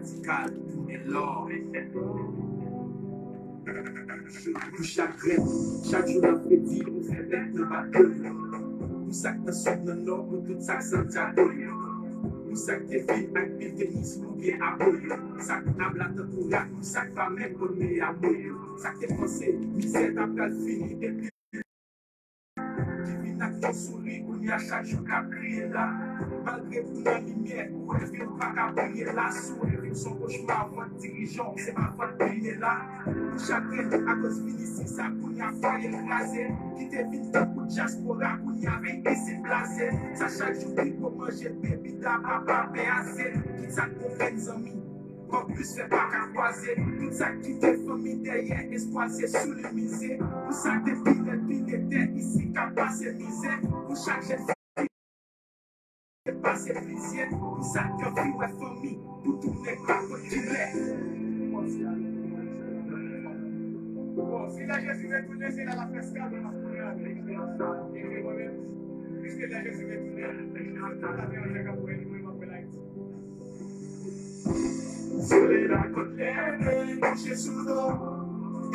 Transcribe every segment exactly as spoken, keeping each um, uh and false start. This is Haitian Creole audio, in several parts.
Radikal, men lò. Pou chak grenn, chak jou n ap redi, nou fè bèk nan bat kè yo. Pou sa k nan sid, nan nò, pou tout sa k Santiago yo. Pou sa k te vin ak pil tenis, pou byen apo yo. Sa k abla tankou rat, pou sa k pa menm konn meyamo yo. Sa k te panse, mizè ta pral fini, epi ki vin ak yon souri, kounye a chak jou k ap kriye la. Malgre ou nan limyè, ou wè vi w pa ka briye la. Si w wè vi w s on kochma, fòt dirijan w, se pa fòt bliye la. Pou chak grenn, akoz vin isi sa, kounye a fwaye l kraze. Ki te vin tankou dyaspora, kounye a vin isit blaze. Sa chak jou piko manje, bebida, papa, pè ase. Kit sa k gon grenn zanmi, Konplis fè pa ka kwaze, tout sa k kite fanmi dèyè, espwa se sou li mize. Pou sa k te pi rèd, pi lete, isi k ap pase mizè. Pou chak jèn fi te pase plizyè, pou sa k anvi wè fanmi, pou tounen pa kont kilè. Bon, si lè Jezi retounen, se la l ap fè eskal, mwen m ap tounen avè l. Epi mwen menm, piske lè Jezi retounen, se tout la tè antyè k ap wè li, mwen m ap wè l Ayiti. Solèy la konn leve kouche sou do.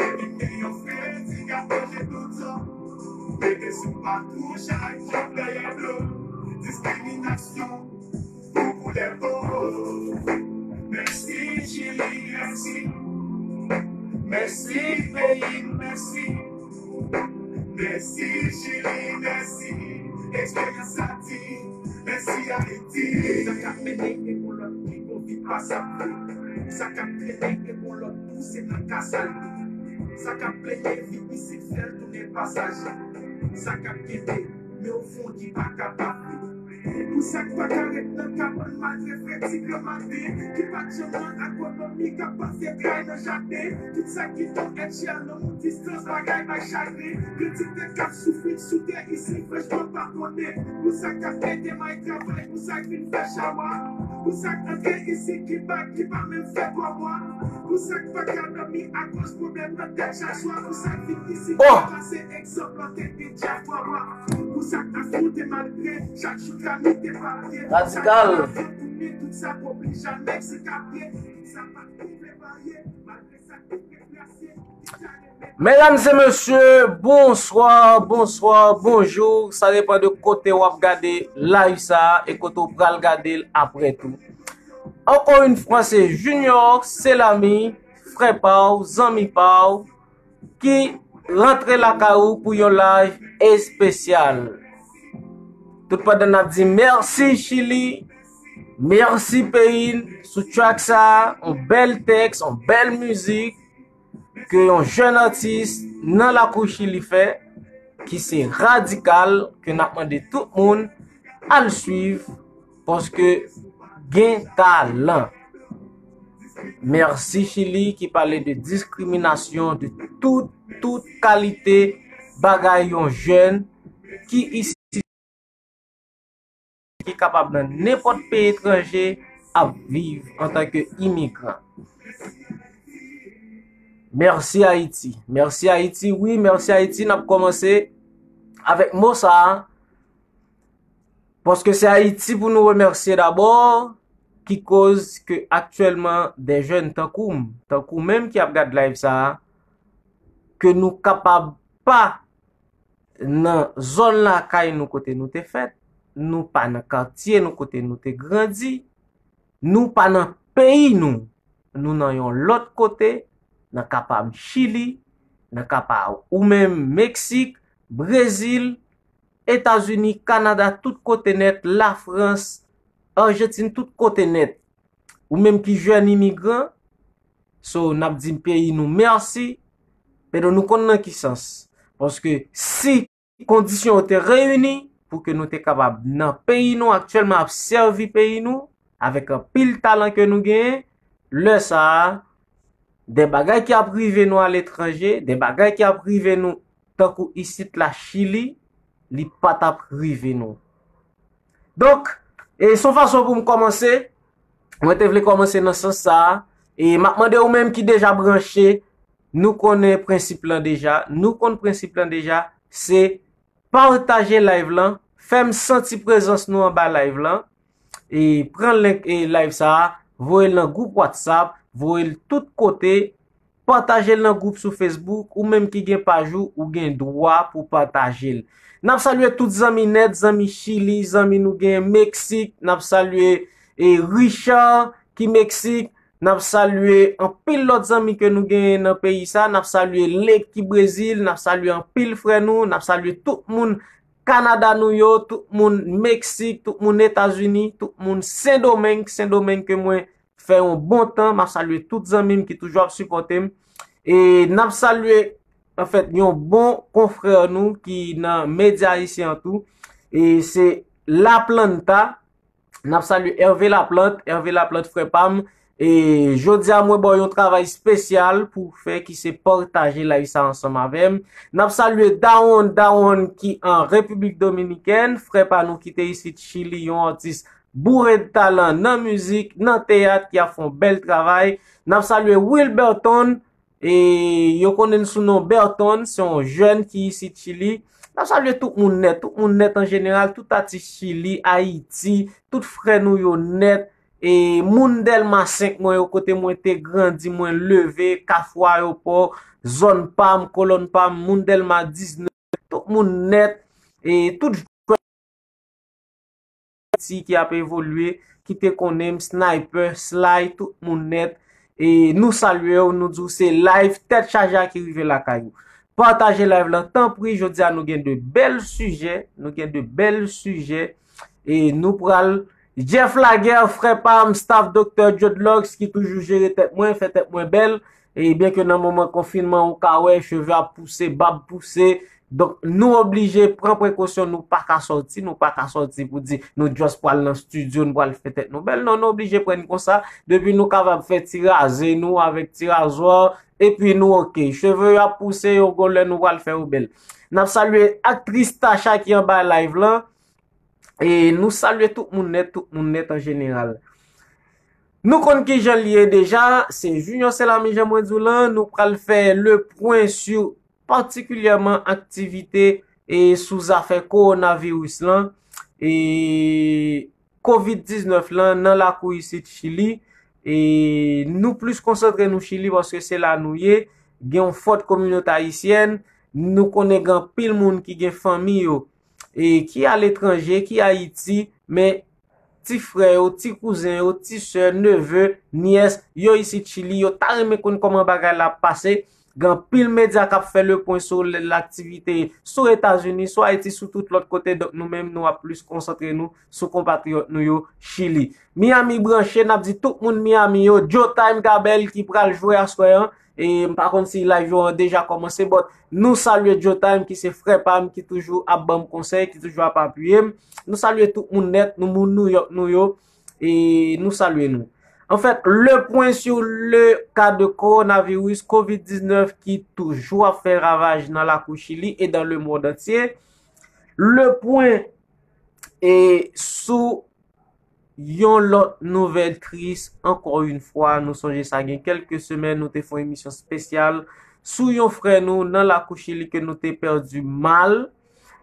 Epi m gen yon fredi k ap manje tout zò. Mete sou patwouch ak kòb dèyè do. Diskriminasyon pou koulè po. Mèsi Chili, mèsi. Mèsi peyi m, mèsi. Mèsi Chili, mèsi. Eksperyans sa di. Mèsi Ayiti. Sa k ap mennen e gon lòt ki gon vi pa sa vre. Sa k ap trennen e gon lòt pouse nan ka sa l ye. Sa k ap plenyen vi isit fè l tounen pasaje. Sa k ap kenbe, men o fon ki pa ka pa vre. Pou sa k pa ka ret nan kabann malgre fredi granmaten, ki pa t janm nan agonomi k ap pase tray nan jaden. Tout sa ki tou etchè nan yon distans bagay bay chagren. Kantite k ap soufri sou tè isi franchman pa konnen. Pou sa k ap ede may travay, pou sa k vin fè chawa. Pou sa k antre isi ki bak, ki pa menm fè twa mwa. Pou sa k pa ka dòmi akoz pwoblèm nan tèt chak swa. Pou sa k vin isi ki pase egzanp lòt epi djafwawa. Pou sa k afwonte malgre chak jou ka mete papye. Radikal. Sa k pa la fè pou li tout sa k oblije al Meksik a pye. Tout sa pa t twouve varye. Malgre sa k te deplase. Medam e mesye, bonswa, bonswa, bonjou. Sa depan de kote w ap gade live sa a e kote w pral gade l apre tou. Encore une fois, se Junior, se lami, frè pa w, zanmi pa w, ki rantre lakay ou pou yon live espesyal. Tout pandan n ap di mèsi Chili, mèsi peyi n, sou track sa a, yon bèl tèks, yon bèl mizik ke yon jèn atis nan lakou Chili fè, ki se Radikal, ke n ap mande tout moun al swiv, paske gen talan. Mèsi Chili ki pale de diskriminasyon, de tout, tout kalite bagay yon jèn ki isi, ki kapab nan nenpòt peyi etranje ap viv antanke imigran. Mèsi Ayiti. Mèsi Ayiti, wi, mèsi Ayiti. N ap kòmanse avèk mo sa a. Paske se Ayiti pou nou remèsye dabò, ki koz ke aktyèlman de jèn tankou m, tankou menm ki ap gad live sa a, ke nou kapab pa nan zòn lakay nou kote nou te fèt, nou pa nan katye nou kote nou te grandi, nou pa nan peyi nou, nou nan yon lòt kote, nan ka pa m Chili, nan ka pa ou menm Meksik, Brezil, Etazini, Kanada, tout kote nèt, Lafrans, Ajantin, tout kote nèt. Ou menm ki jèn imigran, so n ap di peyi nou mèsi, men nou konn nan ki sans. Paske si kondisyon yo te reyini pou ke nou te kapab nan peyi nou aktyèlman ap sèvi peyi nou avèk anpil talan ke nou genyen, lè sa a, de bagay ki ap rive nou aletranje, de bagay ki ap rive nou tankou isit la Chili, li pa t ap rive nou. Donk, e se yon fason pou m kòmanse, mwen te vle kòmanse nan sans sa a, e m ap mande ou menm ki deja branche, nou konnen prensip lan deja, nou konn prensip lan deja, se pataje live lan, fè m santi prezans nou anba live lan, e pran link e live sa a, voye l nan gwoup WhatsApp, voye l tout kote, pataje l nan gwoup sou Facebook, ou menm ki gen paj ou, ou gen dwa pou pataje l. N ap salye tout zanmi nèt, zanmi Chili, zanmi nou gen Meksik, n ap salye e Richard ki Meksik, n ap salye anpil lòt zanmi ke nou genyen nan peyi sa, n ap salye Lek ki Brezil, n ap salye anpil frè nou, n ap salye tout moun Kanada nou yo, tout moun Meksik, tout moun Etazini, tout moun Sendomeng, Sendomeng ke mwen fè yon bon tan, m ap salye tout zanmi m ki toujou ap sipòte m. E n ap salye, anfèt, yon bon konfrè nou ki nan medya ayisyen an tou. E se Laplanta, n ap salye Hervé Laplante, Hervé Laplante frè pa m. E jodi a mwen ba w yon travay espesyal pou w fè ki se pataje live sa ansanm avè m. N ap salye Dawon, Dawon ki an Repiblik Dominikèn, frè pa nou ki te isit Chili, yon atis boure de talan nan mizik, nan teyat, ki ap fè yon bèl travay. N ap salye Wilberton, e yo konnen l sou non Berton, se yon jèn ki isit Chili. N ap salye tout moun nèt, tout moun nèt an jeneral, tout atis Chili, Ayiti, tout frè nou yo nèt, e moun Dèlma senk mwen yo, kote mwen te grandi, mwen leve, Kafou Ayewopò, zòn pa m, kolòn pa m, moun Dèlma diznèf, tout moun nèt, e tout Ayiti ki ap evolye, ki te konnen m, Sniper, Sly, tout moun nèt. E nou salye w, nou di w se live Tèt Chaje a ki rive lakay ou. Pataje live lan, tanpri, jodi a nou gen de bèl sijè, nou gen de bèl sijè. E nou pral, Jeff Laguerre, frè pa m, staff Doktè Dreadlocks ki toujou jere tèt mwen, fè tèt mwen bèl. E byen ke nan moman konfinman, ou ka wè, cheve ap pouse, bab pouse. Donk, nou oblije pran prekosyon, nou pa ka sòti, nou pa ka sòti pou di nou just pral nan estidyo, nou pral fè tèt nou bèl. Non, nou oblije pran konsa. Depi nou kapab fè ti raze nou avèk ti razwa, epi nou oke. Cheve yo ap pouse, yon gon lè nou pral fè yo bèl. N ap salye aktris Tacha ki anba live lan. E nou salye tout moun nèt, tout moun nèt an jeneral. Nou konn ki jan l ye deja, se Junior Selami, jan mwen di w lan, nou pral fè le pwen sou patikilyèman aktivite e sou zafè kowonaviris lan, e kovid diznèf lan nan lakou isit Chili. E nou plis konsantre nou Chili paske se la nou ye, gen yon fòt kominote ayisyèn, nou konnen gen anpil moun ki gen fanmi yo e ki aletranje, ki Ayiti, men ti frè yo, ti kouzen yo, ti sè, neve, nyès, yo isit Chili, yo ta renmen konn kòman bagay la ap pase. Gen anpil medya k ap fè le pwen sou l-, laktivite sou Etazini, sou Ayiti, sou tout lòt kote. Donk, nou menm, nou ap plis konsantre nou sou konpatriyòt nou yo Chili. Miami branche, n ap di tout moun Miami yo, Joe Time Gabel ki pral jwe aswè an. E m pa konn si live yo an deja kòmanse, but nou salye Joe Time ki se frè pa m, ki toujou ap ban m konsèy, ki toujou ap apiye m. Nou salye tout moun nèt, nou moun New York nou yo, e nou salye nou. Anfèt, le pwen sou le ka de kowonaviris, kovid diznèf ki toujou ap fè ravaj nan lakou Chili e dans le monde entier. Le pwen e sou yon lòt nouvèl tris, ankò yon fwa, nou sonje sa gen kèlke semèn, nou te fè yon emisyon espesyal sou yon frè nou nan lakou Chili ke nou te pèdi mal.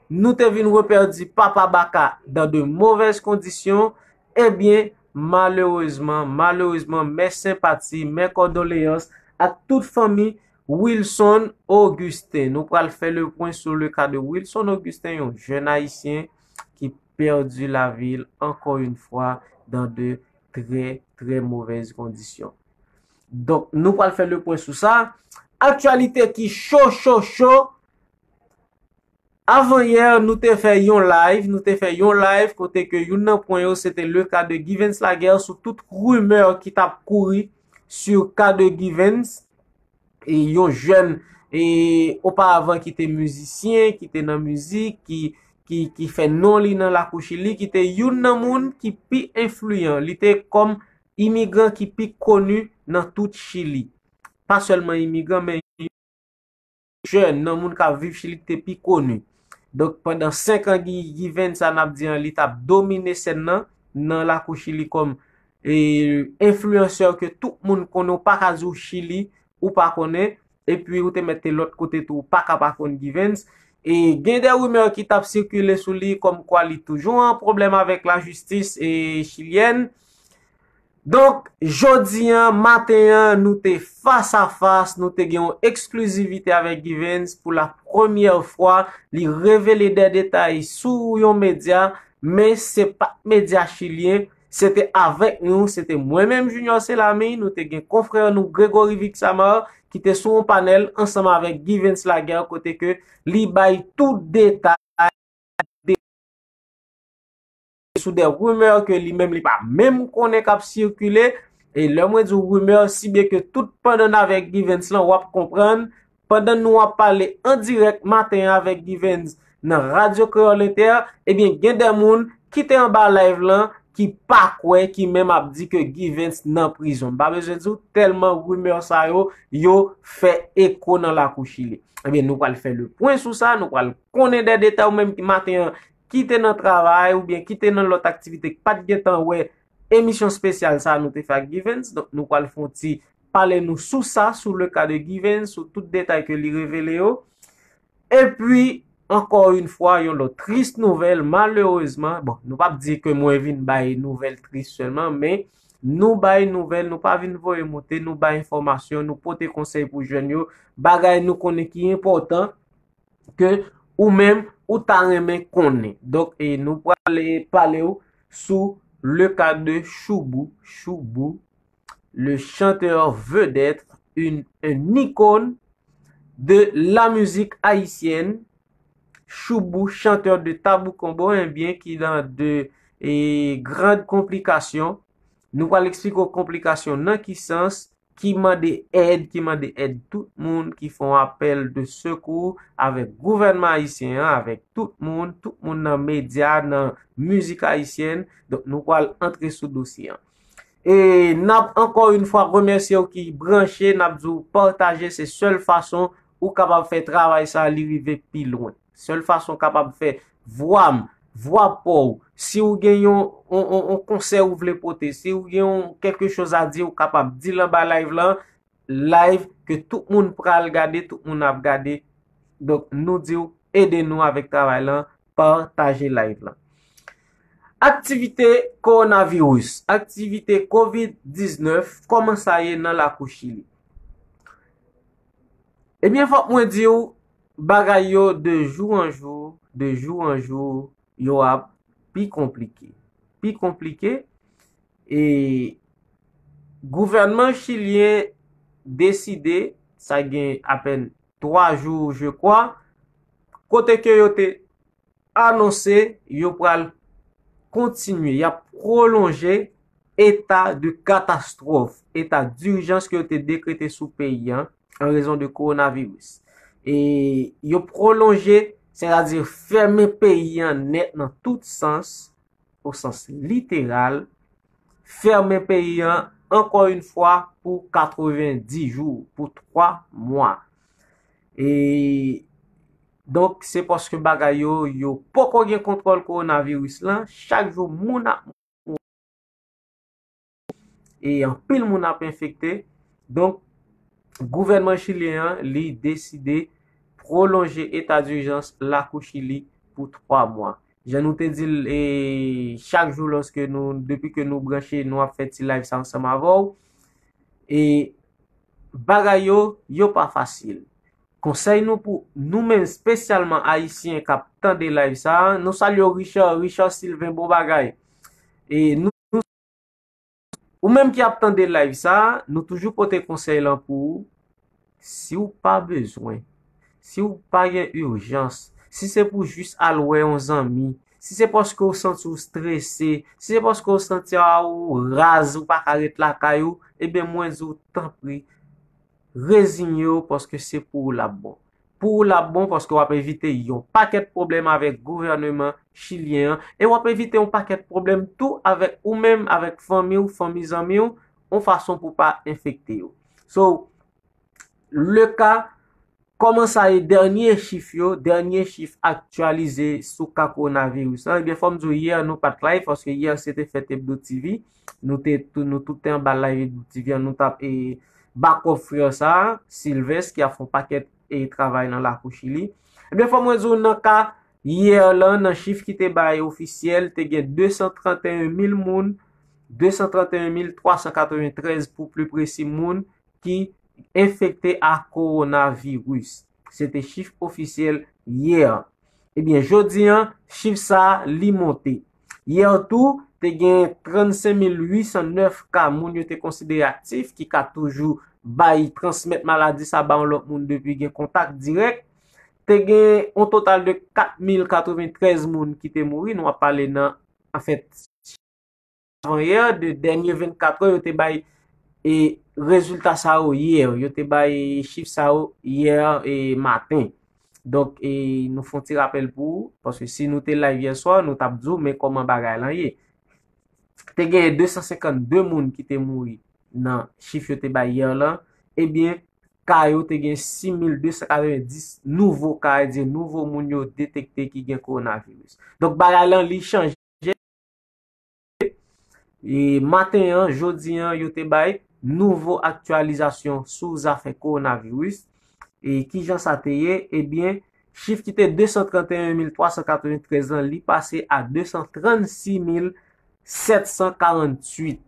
Nou te vin repèdi Papa Baka dans de mauvaises conditions. Ebyen, malerezman, malerezman, mè senpati, mè kondoleyans ak tout fanmi Wilson Augustin. Nou pral fè le pwen sou le ka de Wilson Augustin, yon jèn ayisyen ki pèdi lavi l ankò yon fwa dans de très, très mauvaises conditions. Donk, nou pral fè le pwen sou sa. Aktyalite ki cho, cho, cho. Avanyè, nou te fè yon live, nou te fè yon live kote ke youn nan pwen yo, se te le ka de Givens Laguerre sou tout rimè ki t ap kouri sou ka de Givens. E yon jèn, e oparavan ki te mizisyen, ki te nan mizik, ki, ki, ki fè non li nan lakou Chili, ki te youn nan moun ki pi enfliyan. Li te kòm imigran ki pi koni nan tout Chili. Pa sèlman imigran, men jèn nan moun k ap viv Chili ki te pi koni. Donk, pandan senk an, Gi-, Given sa n ap di an, li t ap domine sèn nan, nan lakou Chili kòm, e, enfliyansè ke tout moun konnen, ou pa ka di w Chili, ou pa konnen, epi ou te mèt te lòt kote tou, ou pa ka pa konn Givens. E gen de rimè ki t ap sikile sou li, kòmkwa li toujou an pwoblèm avèk lajistis, e, chilyèn. Donk, jodi an, maten an, nou te fas a fas, nou te gen yon eksklizivite avèk Givens pou la premyè fwa. Li revele de detay sou yon medya, men se pa t medya chilyen, se te avèk nou, se te mwen menm, Junior Selamy, nou te gen konfrè nou, Gregory Vixamar, ki te sou yon panèl ansanm avèk Givens Laguerre, kote ke li bay tout detay sou de rimè ke li menm li pa menm konnen k ap sikile. E lè mwen di w rimè, si byen ke tout pandan n avèk Givens lan, w ap konprann. Pandan nou ap pale an dirèk maten an avèk Givens nan Radyo Kreyòl Entè, ebyen, gen de moun ki te anba live lan, ki pa kwè, ki menm ap di ke Givens nan prizon. M pa bezwen di w, tèlman rimè sa yo, yo fè eko nan lakou Chili. Ebyen, nou pral fè le pwen sou sa, nou pral konnen de detay ou menm ki maten an, ki te nan travay oubyen ki te nan lòt aktivite, ki pa t gentan wè emisyon espesyal sa a nou te fè ak Givens. Donk, nou pral fè yon ti pale nou sou sa, sou le ka de Givens, sou tout detay ke li revele yo. Epi, ankò yon fwa, yon lòt tris nouvèl, malerezman, bon, nou p ap di ke mwen vin bay nouvèl tris sèlman, men nou bay nouvèl, nou pa vin voye moute, nou bay enfòmasyon, nou pote konsèy pou jèn yo, bagay nou konnen ki enpòtan, ke ou menm ou ta renmen konnen. Donk, e nou prale pale w sou le ka de Shoubou. Shoubou, le chanteur vedette, une, un icône de la musique haïtienne. Shoubou, chanteur de Tabou Combo, ebyen, ki nan de e, grand konplikasyon. Nou pral eksplike w konplikasyon nan ki sans, ki mande èd, ki mande èd tout moun, ki fè yon apèl de sekou avèk gouvènman ayisyen an, avèk tout moun, tout moun nan medya, nan mizik ayisyèn. Donk, nou pral antre sou dosye an. E n ap ankò yon fwa remèsye w ki branche, n ap di w pataje, se sèl fason ou kapab fè travay sa li rive pi lwen. Sèl fason w kapab fè vwa m, vwa pa w, si w gen yon, yon, yon, yon konsèy ou vle pote, si w gen yon quelque chose à dire, ou kapab di l anba live lan, live ke tout moun pral gade, tout moun ap gade. Donk, nou di w, ede nou avèk travay lan, pataje live lan. Aktivite kowonaviris, aktivite kovid diznèf, kòman sa ye nan lakou Chili? Ebyen, fòk mwen di w, bagay yo de jou an jou, de jou an jou, yo ap pi konplike. Pi konplike, e gouvènman chilyen deside, sa gen apèn twa jou, je kwa, kote ke yo te anonse yo pral kontinye, y ap pwolonje eta de katastwòf, eta dijans ke yo te dekrete sou peyi an, an rezon de kowonaviris. E yo pwolonje, sètadi fèmen peyi an nèt nan tout sans, o sans literal, fèmen peyi an ankò yon fwa pou katrevenndis jou, pou twa mwa. E donk, se paske bagay yo, yo poko gen kontwòl kowonaviris lan, chak jou moun ap mouri e anpil moun ap enfekte. Donk, gouvènman chilyen an, li deside pwolonje eta dijans lakou Chili pou twa mwa. Jan nou te di l, e, chak jou lòske nou, depi ke nou branche, nou ap fè ti live sa ansanm avè w. E bagay yo, yo pa fasil. Konsèy nou pou nou menm, espesyalman Ayisyen k ap tande live sa a, nou salye w, Richard, Richard Sylvain, bon bagay. E nou, ou menm ki ap tande live sa a, nou toujou pote konsèy lan pou ou. Si w pa bezwen, si w pa gen ijans, si se pou jis al wè yon zanmi, si se paske w santi w strese, si se paske w santi a ou raz, ou pa ka ret lakay ou, ebyen mwen di w, tanpri, reziye w paske se pou ou l ap bon. Pou ou l ap bon paske w ap evite yon pakèt pwoblèm avèk gouvèneman chilyen an e w ap evite yon pakèt pwoblèm tou avèk ou menm, avèk fanmi w, fanmi zanmi w, yon fason pou w pa enfekte yo. So, le ka, kòman sa ye, dènye chif yo, dènye chif aktyalize sou ka kowonaviris lan, ebyen, fò m di w, yè, nou pa t live, paske yè, se te fèt Ebdo T V. Nou te, tou, nou tout te anba live Ebdo T V an, nou t ap, e, back up frè sa a, Sylvestre, ki ap fè yon pakèt, e, travay nan lakou Chili. Ebyen, fò mwen di w, nan ka yè lan, nan chif ki te bay ofisyèl, te gen de san trannteyen mil moun de san trant e en mil twa san katreventrèz pou pli presi moun ki enfekte ak kowonaviris. Se te chif ofisyèl yè. Ebyen, jodi an, chif sa a, li monte. Yè tou, te gen trannsenk mil uit san nèf ka moun yo te konsidere aktif ki ka toujou bay transmèt maladi sa ba yon lòt moun depi gen kontak dirèk. Te gen yon total de kat mil katreventrèz moun ki te mouri. Nou ap pale nan, anfèt, avan yè, de dènye vennkat è, yo te bay e rezilta sa yo yè. Yo te bay chif sa yo yè e maten. Donk, e nou fè yon ti rapèl pou ou, paske si nou te live yè swa, nou t ap di w, men kòman bagay lan ye. Te gen de san senkannde moun ki te mouri nan chif yo te bay yè lan. Ebyen, ka yo te gen sis mil de san katrevendis nouvo ka, e di nouvo moun yo detekte ki gen kowonaviris. Donk, bagay lan li chanje. E maten an, jodi an, yo te bay nouvo aktyalizasyon sou zafè kowonaviris. E kijan sa te ye? Ebyen, chif ki te de san trant e en mil twa san katreventrèz lan, li pase a de san trannsis mil sèt san karanntuit.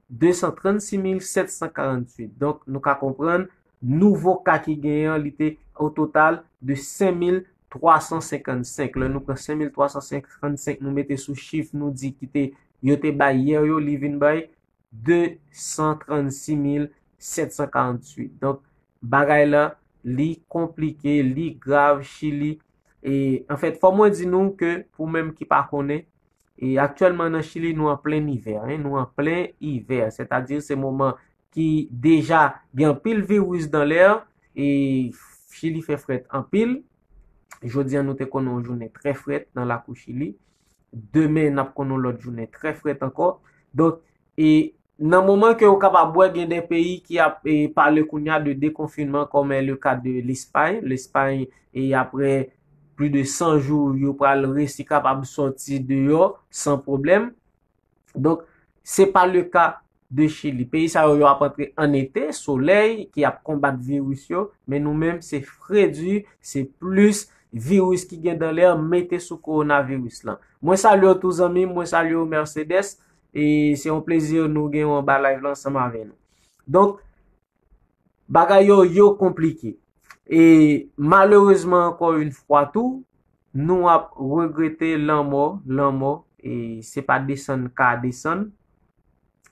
De san trannsis mil sèt san karanntuit. Donk, nou ka konprann, nouvo ka ki genyen an, li te o total de senk mil twa san senkannsenk. Lè nou pran senk mil twa san senkannsenk, nou mete sou chif, nou di ki te, yo te bay yè yo, li vin bay de san trannsis mil sèt san karanntuit. Donk, bagay la, li konplike, li grav, Chili. E, anfèt, fò mwen di nou ke, pou menm ki pa konnen, e aktyèlman nan Chili, nou an plen ivè, en, nou an plen ivè. Sètadi, se moman ki deja gen anpil viris dan lè, e Chili fè frèt anpil. Jodi an, nou te konnen yon jounen trè frèt nan lakou Chili. Demen, n ap konnen yon lòt jounen trè frèt ankò. Donk, e nan moman ke ou kapab wè, gen de peyi ki ap, e, pale kounye a de dekonfinman, kòm le ka de Lespay. Lespay, e, apre plis de san jou, yo pral resi kapab sòti deyò san pwoblèm. Donk, se pa le ka de Chili. Peyi sa yo, yo ap antre an ete, solèy ki ap konbat viris yo, men nou menm, se fredi, se plis viris ki gen dan lè mete sou kowonaviris lan. Mwen salye w tou, zanmi m, mwen salye w, Mercedes, e se yon plezi nou gen w anba live lan ansanm avè nou. Donk, bagay yo, yo konplike. E malerezman, ankò yon fwa tou, nou ap regrete lanmò, lanmò, e se pa desann ka desann.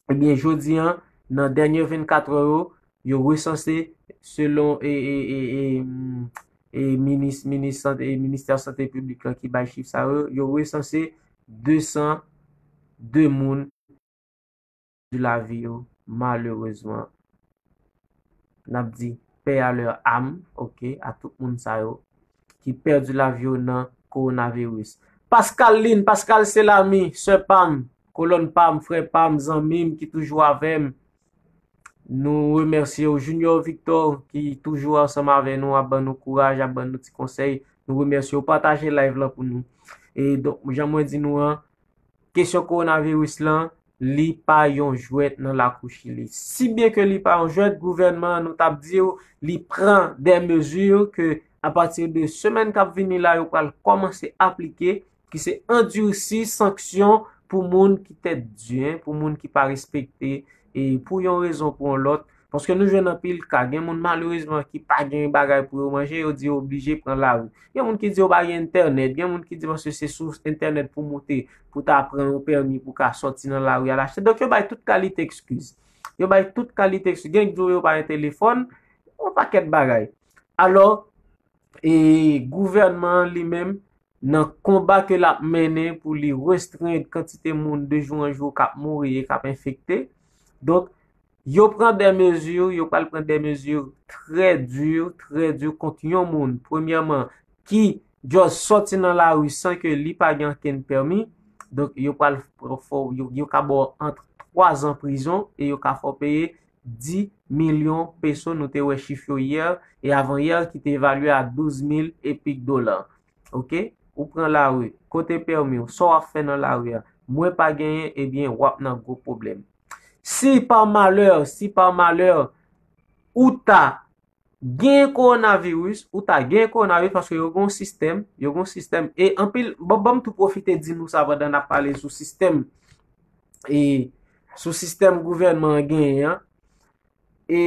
Ebyen, jodi an, nan dènye vennkat è yo, yo resanse, selon, e, e, e, e, mm, e minis, minis sante, e ministè sante piblik lan ki bay chif sa yo, yo resanse de san de moun pèdi lavi yo, malerezman. N ap di, paix à leur âme, oke, a tout moun sa yo ki pèdi lavi yo nan kowonaviris. Pascal Lin, Pascal Selami, sè pa m, kolòn pa m, frè pa m, zanmi m ki toujou avè m. Nou remèsye w. Junior Victor, ki toujou ansanm avè nou, ap ban nou kouraj, ap ban nou ti konsèy. Nou remèsye w. Pataje live lan pou nou. E donk, jan mwen di nou an, kesyon kowonaviris lan, li pa yon jwèt nan lakou Chili. Si byen ke li pa yon jwèt, gouvènman an, nou t ap di w, li pran de mezi ke, apati de semèn k ap vini la, yo pral kòmanse aplike, ki se andisi sanksyon pou moun ki tèt di, en, pou moun ki pa respekte, e pou yon rezon, pou yon lòt. Paske nou jwenn anpil ka. Gen moun, malerezman, ki pa gen bagay pou yo manje, yo di yo oblije pran lari. Gen moun ki di yo pa gen entènèt, gen moun ki di paske se sou entènèt pou moute, pou ta pran yon pèmi pou ka sòti nan lari al achte. Donk, yo bay tout kalite ekskiz. Yo bay tout kalite ekskiz. Gen ki di yo pa gen telefòn, yon pakèt bagay. Alò, e gouvènman an li menm, nan konba ke l ap mennen pou li restrenn kantite moun de jou an jou k ap mouri e k ap enfekte. Donk, yo pran de mezi, yo pral pran de mezi trè di, trè di kont yon moun, premyèman, ki just sòti nan lari san ke li pa gen okenn pèmi. Donk, yo pral fè w, yo, yo ka ba w ant twa zan prizon e yo ka fè w peye dis milyon peso, nou te wè chif yo yè e avan yè, ki te evalye a douz mil epik dola. Oke? Ou pran lari, kote pèmi w, sa w ap fè nan lari a? Mwen pa genyen, ebyen, w ap nan gwo pwoblèm. Si pa malè, si pa malè, ou ta gen kowonaviris, ou ta gen kowonaviris, paske yo gen yon sistèm, yo gen yon sistèm, e anpil, ban, ban m tou pwofite di nou sa pandan n ap pale sou sistèm, e sou sistèm gouvènman an genyen an. E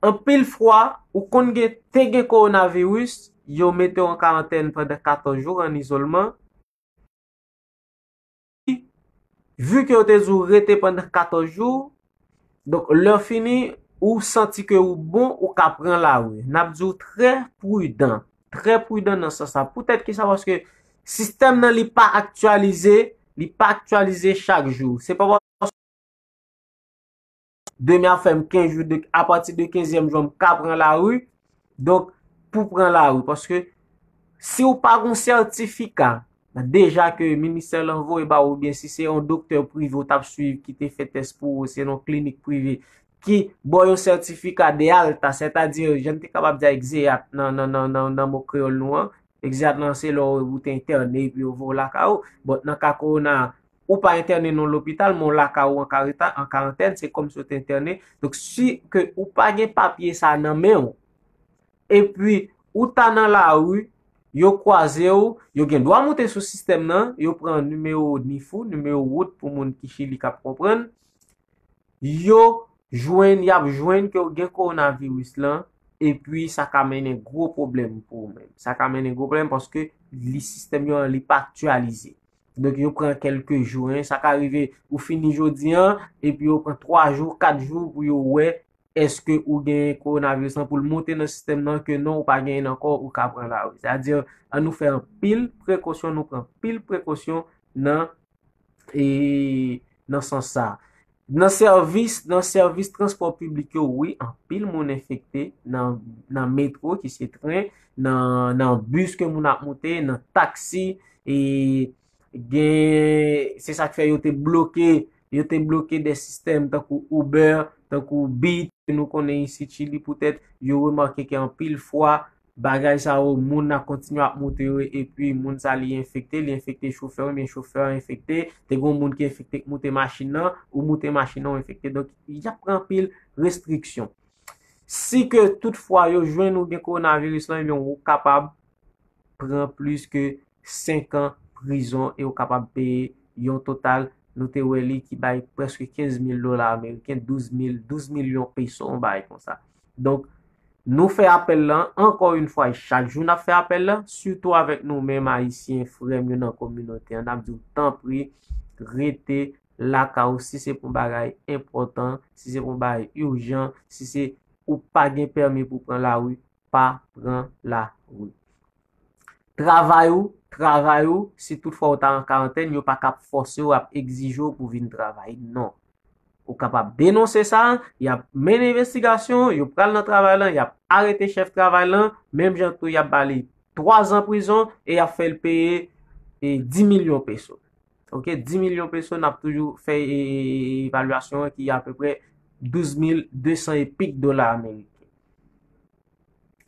anpil fwa, ou konn gen, te gen kowonaviris, yo mete w an karantèn pandan katòz jou an izolman. Vi ke yo te di w rete pandan katòz jou, donk, lè fini, ou santi ke ou bon, ou ka pran lari. N ap di w trè pridan, trè pridan nan sans sa. Poutèt ki sa? Paske sistèm nan, li pa aktyalize, li pa aktyalize chak jou. Se pa paske demen ap fè m kenz jou, de, apati de kenzyèm jou, m ka pran lari. Donk, pou pran lari, paske si w pa gon sètifika, deja ke ministè lan voye ba ou, oubyen si se yon doktè prive ou t ap swiv ki te fè tès pou ou, se yon klinik prive ki ba w yon sètifika de alta, sètadi, jan n te kapab di a egzeyat nan, nan, nan, nan, nan mo kreyòl nou an, egzeyat lan se lè w, ou te entène epi yo voye w lakay ou. Bon, nan ka kowona, ou pa entène nan lopital, men w lakay ou an kareta-, an karantèn, se kòmsi w te entène. Donk, si ke ou pa gen papye sa nan men w, epi ou ta nan lari, yo kwaze w, yo gen dwa moute sou sistèm nan, yo pran nimewo nif ou, nimewo wout pou moun ki Chili k ap konprann, yo jwenn, y ap jwenn ke w gen kowonaviris lan, epi sa ka mennen gwo pwoblèm pou ou menm. Sa ka mennen gwo pwoblèm paske li, sistèm yo an, li pa aktyalize. Donk, yo pran kèlke jou, en. Sa ka rive, ou fini jodi an, epi yo pran twa jou, kat jou pou yo wè èske ou gen kowonaviris lan, pou l monte nan sistèm nan ke non, ou pa genyen l ankò, ou ka pran lari. Sètadi, ann nou fè anpil prekosyon, nou pran anpil prekosyon nan, e, nan sans sa. Nan sèvis, nan sèvis transpò piblik yo, wi, anpil moun enfekte nan, nan metwo, ki se tren, nan, nan bis ke moun ap monte, nan taksi, e gen, se sa k fè yo te bloke, yo te bloke de sistèm tankou Uber, tankou Bit, ke nou konnen isi Chili, poutèt yo remake ke anpil fwa, bagay sa yo, moun nan kontinye ap moute yo, epi moun sa li enfekte, li enfekte chofè, oubyen chofè a enfekte, te gen moun ki enfekte k moute machin nan, ou moute machin nan, ou enfekte. Donk, y ap pran anpil restriksyon. Si ke toutfwa yo jwenn ou gen kowonaviris lan, ebyen, ou kapab pran plis ke senk an prizon e ou kapab peye yon total, nou te wè li, ki bay prèske kenz mil dola ameriken, douz mil, douz milyon peso, yon bagay konsa. Donk, nou fè apèl lan, ankò yon fwa, e chak jou n ap fè apèl lan, sitou avèk nou menm Ayisyen, frè m yo nan kominote an, n ap di w, tanpri, rete lakay ou si se pou yon bagay enpòtan, si se pou yon bagay ijan, si se ou pa gen pèmi pou pran lari, pa pran lari. Travay ou, travay ou, si toutfwa ou ta an karantèn, yo pa ka ap fòse w, ap egzije w pou vin travay. Non. Ou kapab denonse sa, y ap mennen envestigasyon, yo pral nan travay lan, y ap arete chèf travay lan, menm jan tou y ap ba li twa zan prizon e y ap fè l peye, e, dis milyon peso. Oke, dis milyon peso, n ap toujou fè, e, e, e, evalyasyon an ki apeprè douz mil de san e pik dola ameriken.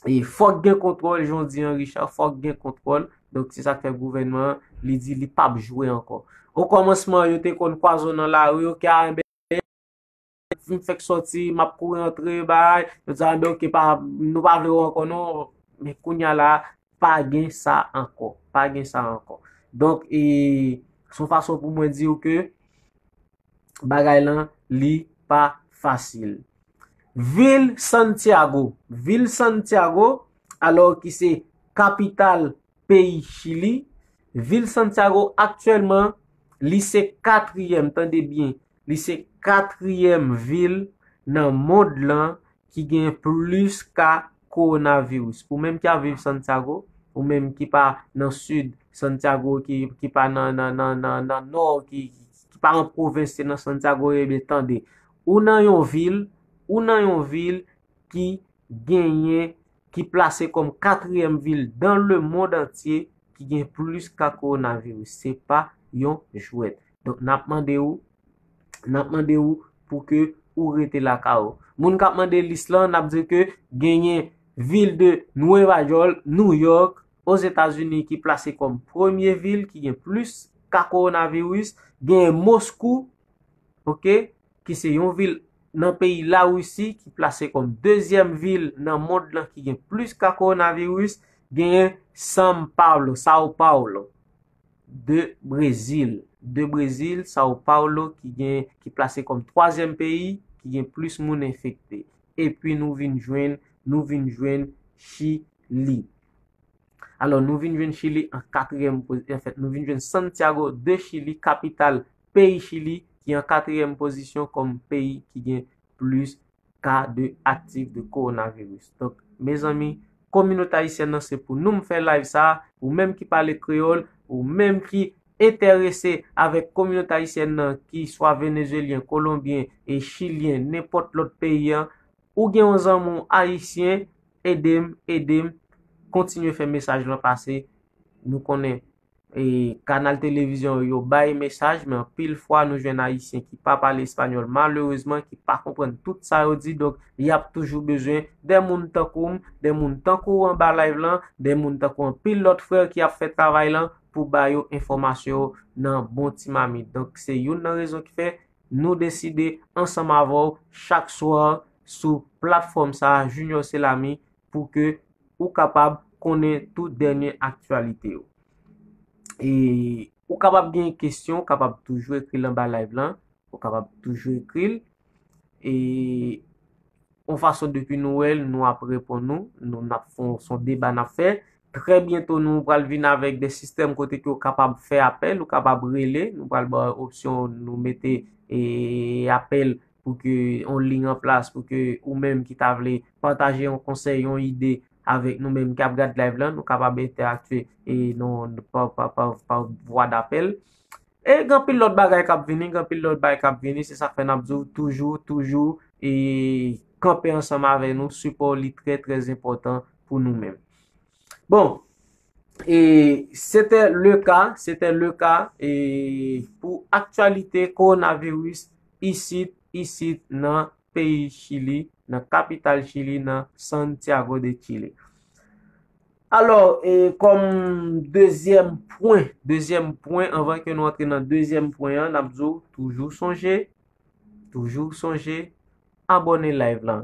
E fòk gen kontwòl, jan w di an, Richard, fòk gen kontwòl. Donk, se sa k fè gouvènman an, li di li p ap jwe ankò. Okòmansman, yo te konn kwaze w nan lari, oke, a, enben, m fèk sòti, m ap kouri antre, bay. Yo di, a, enben, oke, pa, nou pa vle w ankò, non. Men kounye a la, pa gen sa ankò. Pa gen sa ankò. Donk, e, se yon fason pou mwen di w ke bagay lan, li pa fasil. Vil Santiago. Vil Santiago, alò ki se kapital peyi Chili, vil Santiago aktyèlman, li se katriyèm, tande byen, li se katriyèm vil nan mond lan ki gen plis ka kowonaviris. Ou menm ki ap viv Santiago, ou menm ki pa nan sid Santiago, ki, ki pa nan, nan, nan, nan, nan nò, ki, ki pa nan pwovens, se nan Santiago, ebyen, tande. Ou nan yon vil, ou nan yon vil ki genyen, ki plase kòm katriyèm vil dans le monde entier ki gen plis ka kowonaviris. Se pa yon jwèt. Donk, n ap mande w, n ap mande w pou ke ou rete lakay ou. Moun k ap mande lis lan, n ap di ke genyen vil de Nueva York, New York, Ozetazini ki plase kòm premye vil ki gen plis ka kowonaviris, genyen Moskou, oke, ki se yon vil nan peyi Larisi ki plase kòm dezyèm vil nan mond lan ki gen plis ka kowonaviris, genyen São Paulo, São Paulo. de Brezil. De Brezil, São Paulo, ki gen, ki plase kòm twazyèm peyi ki gen plis moun enfekte. Epi nou vin jwenn, nou vin jwenn Chili. Alò, nou vin jwenn Chili an katriyèm pozi-, anfèt, nou vin jwenn Santiago de Chili, kapital peyi Chili, ki an katriyèm pozisyon kòm peyi ki gen plis ka de aktif de kowonaviris. Donk, mezanmi, kominote ayisyèn nan, se pou nou m fè live sa, ou menm ki pale kreyòl, ou menm ki enterese avèk kominote ayisyèn nan, ki swa venezuelyen, kolonbyen, e chilyen, nenpòt lòt peyi an, ou gen yon zanmi w ayisyen, ede m, ede m, kontinye fè mesaj lan pase. Nou konnen, e, kanal televizyon yo bay mesaj, men anpil fwa nou jwenn ayisyen ki pa pale espanyòl, malerezman, ki pa konprann tout sa yo di. Donk, y ap toujou bezwen de moun tankou m, de moun tankou w anba live lan, de moun tankou anpil lòt frè ki ap fè travay lan pou ba yo enfòmasyon yo nan bon ti mamit. Donk, se youn nan rezon ki fè nou deside ansanm avè w chak swa sou platfòm sa a, Junior Selami, pou ke ou kapab konnen tout dènye aktyalite yo. E ou kapab gen kesyon, ou kapab toujou ekri l anba live lan, ou kapab toujou ekri l. E yon fason depi nou wè l, nou ap reponn nou, nou n ap fè yon, se yon deba n ap fè. Trè byento, nou pral vin avèk de sistèm kote ke w kapab fè apèl, ou kapab rele, nou pral ba w opsyon, nou mete, e, apèl pou ke yon liy an plas, pou ke ou menm ki ta vle pataje yon konsèy, yon ide avèk nou menm k ap gad live lan, nou kapab entèaktye, e, non, pa, pa, pa, pa vwa dapèl. E gen anpil lòt bagay k ap vini, gen anpil lòt bagay k ap vini, se sa k fè n ap di w toujou, toujou, e, kanpe ansanm avè nou, sipò w li trè, trè enpòtan pou nou menm. Bon, e, c'était le cas, c'était le cas, e, pou aktyalite kowonaviris isit, isit nan peyi Chili, nan kapital Chili, nan Santiago de Chile. Alò, e, kòm dezyèm pwen, dezyèm pwen, anvan ke nou antre nan dezyèm pwen an, n ap di w toujou sonje, toujou sonje, abòne live lan.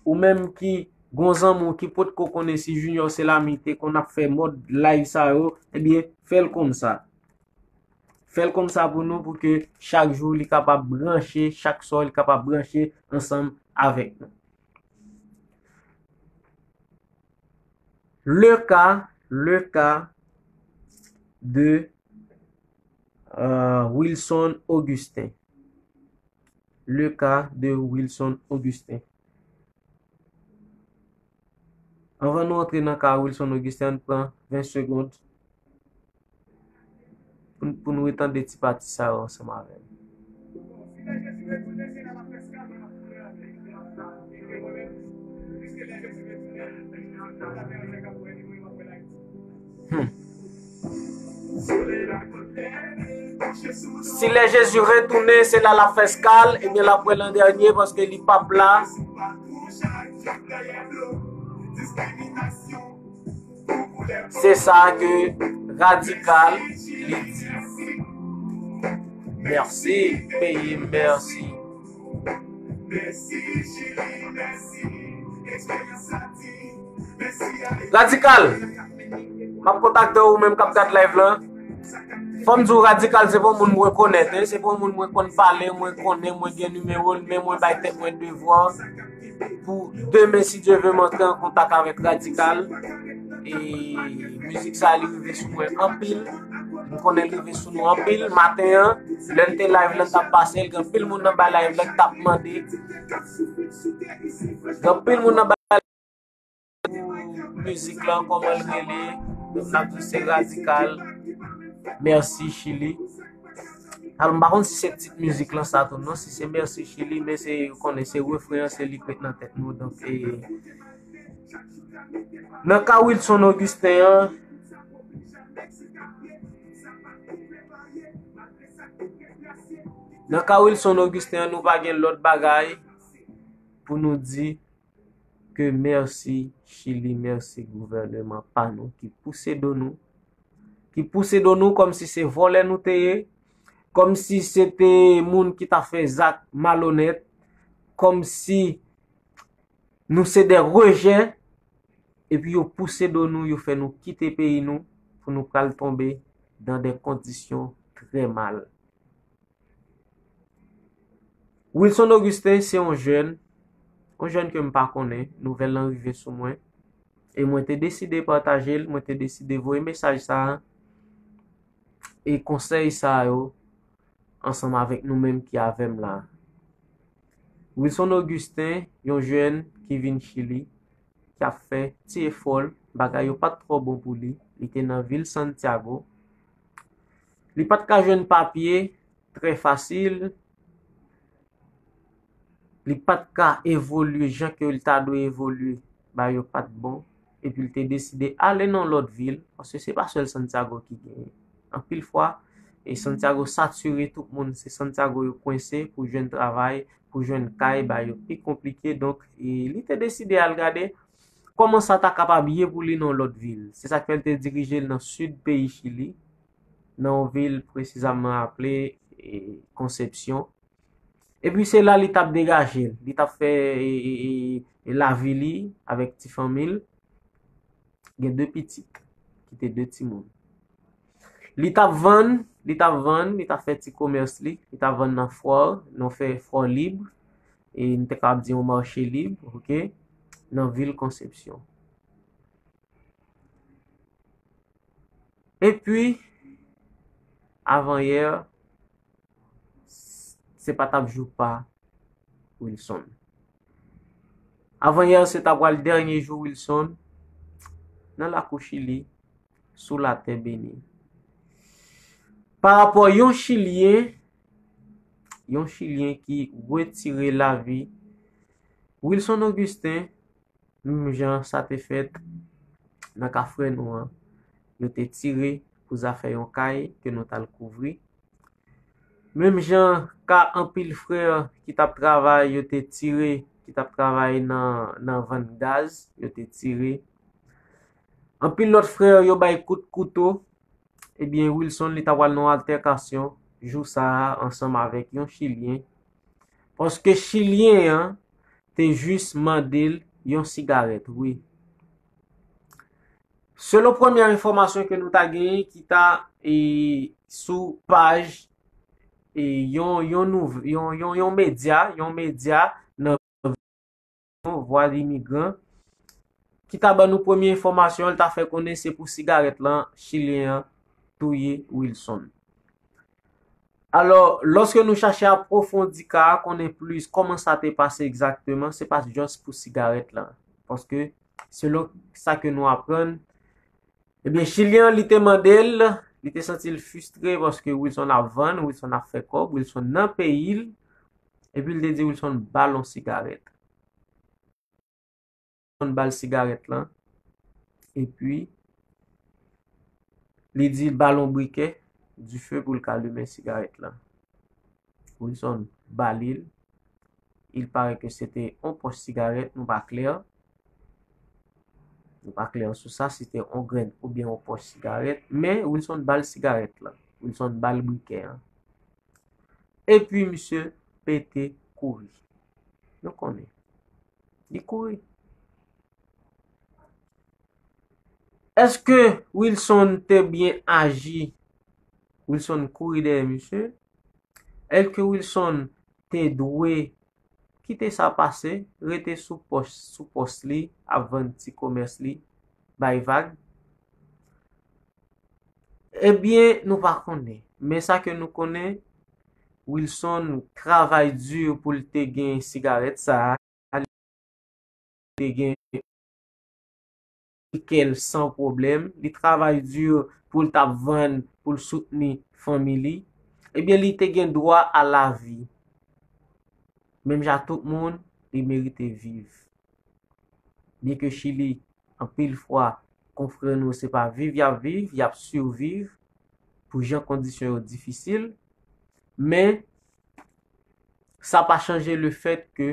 Ou menm ki gon zanmi w ki potko konnen si Junior Selami te konn ap fè mòd live sa yo, ebyen, fè l konn sa. Fè l konn sa pou nou, pou ke chak jou li kapab branche, chak swa li kapab branche ansanm avèk nou. Le cas, le cas de, euh, Wilson Augustin. Le cas de Wilson Augustin. Anvan nou antre nan ka Wilson Augustin, ann pran ven segond pou, pou nou retande ti pati sa yo ansanm avè m. Hmm. Si lè Jezi retounen, se la l ap fè eskal, ebyen, l ap wè l an dènye, paske li p ap la. Se sa ke Radikal li di. Mèsi, peyi m, mèsi. Radikal, m ap kontakte w, ou menm k ap gad live lan. Fò m di w, Radikal, se pa yon moun m rekonèt, hein. Se pa yon moun mwen konn pale, mwen konnen, mwen gen nimewo l, men mwen bay tèt mwen devwa pou demen, si Dye vle, m antre an kontak avèk Radikal. E mizik sa, li rive sou mwen anpil. M konnen l rive sou nou anpil. Maten an, lè n te live lan t ap pase, gen anpil moun nan ba live lan k t ap mande. Gen anpil moun nan ba pou mizik lan, kòman l rele? Donk, n ap di se Radikal. Mèsi, Chili. Alò, m pa konn si se tit mizik lan sa tou, non, si se Mèsi, Chili, men se, ou konnen, se refren an, se li k ret nan tèt nou. Donk, e, nan ka Wilson Augustin an, nan ka Wilson Augustin an, nou pa gen lòt bagay pou nou di ke mèsi Chili, mèsi gouvèneman pa nou ki pouse do nou, ki pouse do nou kòmsi se vòlè nou te ye, kòmsi se te moun ki ta fè zak malonèt, kòmsi nou se de rejè, epi yo pouse do nou, yo fè nou kite peyi nou pou nou pral tonbe dans des conditions très mal. Wilson Augustin se yon jèn, yon jèn ke m pa konnen, nouvèl lan rive sou mwen, e mwen te deside pataje l, mwen te deside voye mesaj sa a, e konsèy sa yo, ansanm avèk nou menm ki avè m la. Wilson Augustin, yon jèn ki vin Chili, ki ap fè ti efò l, bagay yo pa t twò bon pou li, li te nan vil Santiago. Li pa t ka jwenn papye trè fasil, li pa t ka evolye jan ke l ta dwe evolye, bagay yo pa t bon, epi l te deside ale nan lòt vil, paske se pa sèl Santiago ki genyen. Anpil fwa, e Santiago satire tout moun, se Santiago yo kwense pou jwenn travay, pou jwenn kay, bagay yo pi konplike, donk, e li te deside al gade kòman sa ta kapab ye pou li nan lòt vil. Se sa k fè l te dirije l nan sid peyi Chili, nan yon vil presizeman aple, e, Concepción. Epi se la li t ap degaje l, li t ap fè, e, e, e, e, lavi li avèk ti fanmi l. Gen de pitit, ki te de timoun. Li t ap vann, li t ap vann, li t ap fè ti komès li, li t ap vann nan fwa, nan fè fwa lib, e n te kapab di yon mache lib, oke, nan vil Concepción. Epi, avanyè, se pa t ap jou pa Wilson. Avanyè, se ta pral dènye jou Wilson nan lakou Chili, sou latè beni. Pa rapò yon Chilyen, yon Chilyen ki retire lavi Wilson Augustin, menm jan sa te fèt nan ka frè nou an, yo te tire pou zafè yon kay ke nou t al kouvri. Menm jan ka anpil frè ki t ap travay, yo te tire, ki t ap travay nan, nan vann gaz, yo te tire. Anpil lòt frè yo bay kout kouto. Ebyen, Wilson, li ta pral nan yon altèkasyon jou sa a ansanm avèk yon Chilyen. Paske Chilyen an te jis mande l yon sigarèt, wi. Selon premye enfòmasyon ke nou ta genyen, ki ta, e, sou paj, e, yon, yon, nouv, yon, yon, yon medya, yon medya nan Voix d'Immigrants, ki ta ban nou premye enfòmasyon, l ta fè konnen se pou sigarèt lan, Chilyen an touye Wilson. Alò, lòske nou chache apwofondi ka a, konnen plis kòman sa te pase egzakteman, se pa just pou sigarèt lan. Paske, selon sa ke nou aprann, ebyen, Chilyen an, li te mande l, li te santi l fristre paske Wilson ap vann, Wilson ap fè kòb, Wilson nan peyi l, epi l te di Wilson ba l yon sigarèt. Wilson ba l sigarèt lan, epi li di l ba l yon brikè dife pou l ka limen sigarèt lan. Wilson ba li l. Il paraît que se te yon pòch sigarèt, nou pa klè. Nou pa klè sou sa, si se te yon grenn oubyen yon pòch sigarèt, men Wilson ba l sigarèt lan. Wilson ba l brikè an. Epi misye pete kouri. Nou konnen. Li kouri. Èske Wilson te byen aji? Wilson kouri dèyè misye. Èske Wilson te dwe kite sa pase, rete sou pòs, sou pòs li, ap vann ti komès li, bay vag? Ebyen, nou pa konnen. Men sa ke nou konnen, Wilson travay di pou l te gen sigarèt sa a, li te gen kè l san pwoblèm, li travay di pou l t ap vann, pou l soutni fanmi li, ebyen, li te gen dwa a lavi. Menm jan tout moun, li merite viv. Byen ke Chili, anpil fwa, konfrè nou, se pa viv y ap viv, y ap siviv pou jan kondisyon yo difisil, men sa pa chanje le fèt ke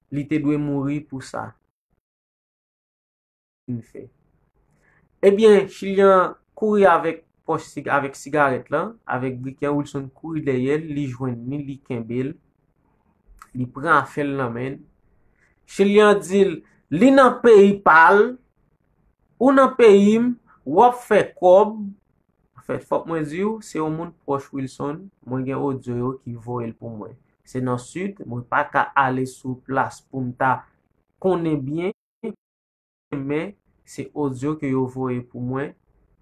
li te dwe mouri pou sa. Fin fè. Ebyen, Chilyen an kouri avèk pòch sig-, avèk sigarèt lan, avèk brikè an, Wilson kouri dèyè l, li jwenn li, li kenbe l, li pran afè l nan men l. Chilyen an di l, li nan peyi pa l, ou nan peyi m, W ap fè kòb. Anfèt, fòk mwen di w, se yon moun pwòch Wilson. Mwen gen odyo yo ki voye l pou mwen. Se nan Sid, mwen pa ka ale sou plas pou m ta konnen byen, men se odyo ke yo voye pou mwen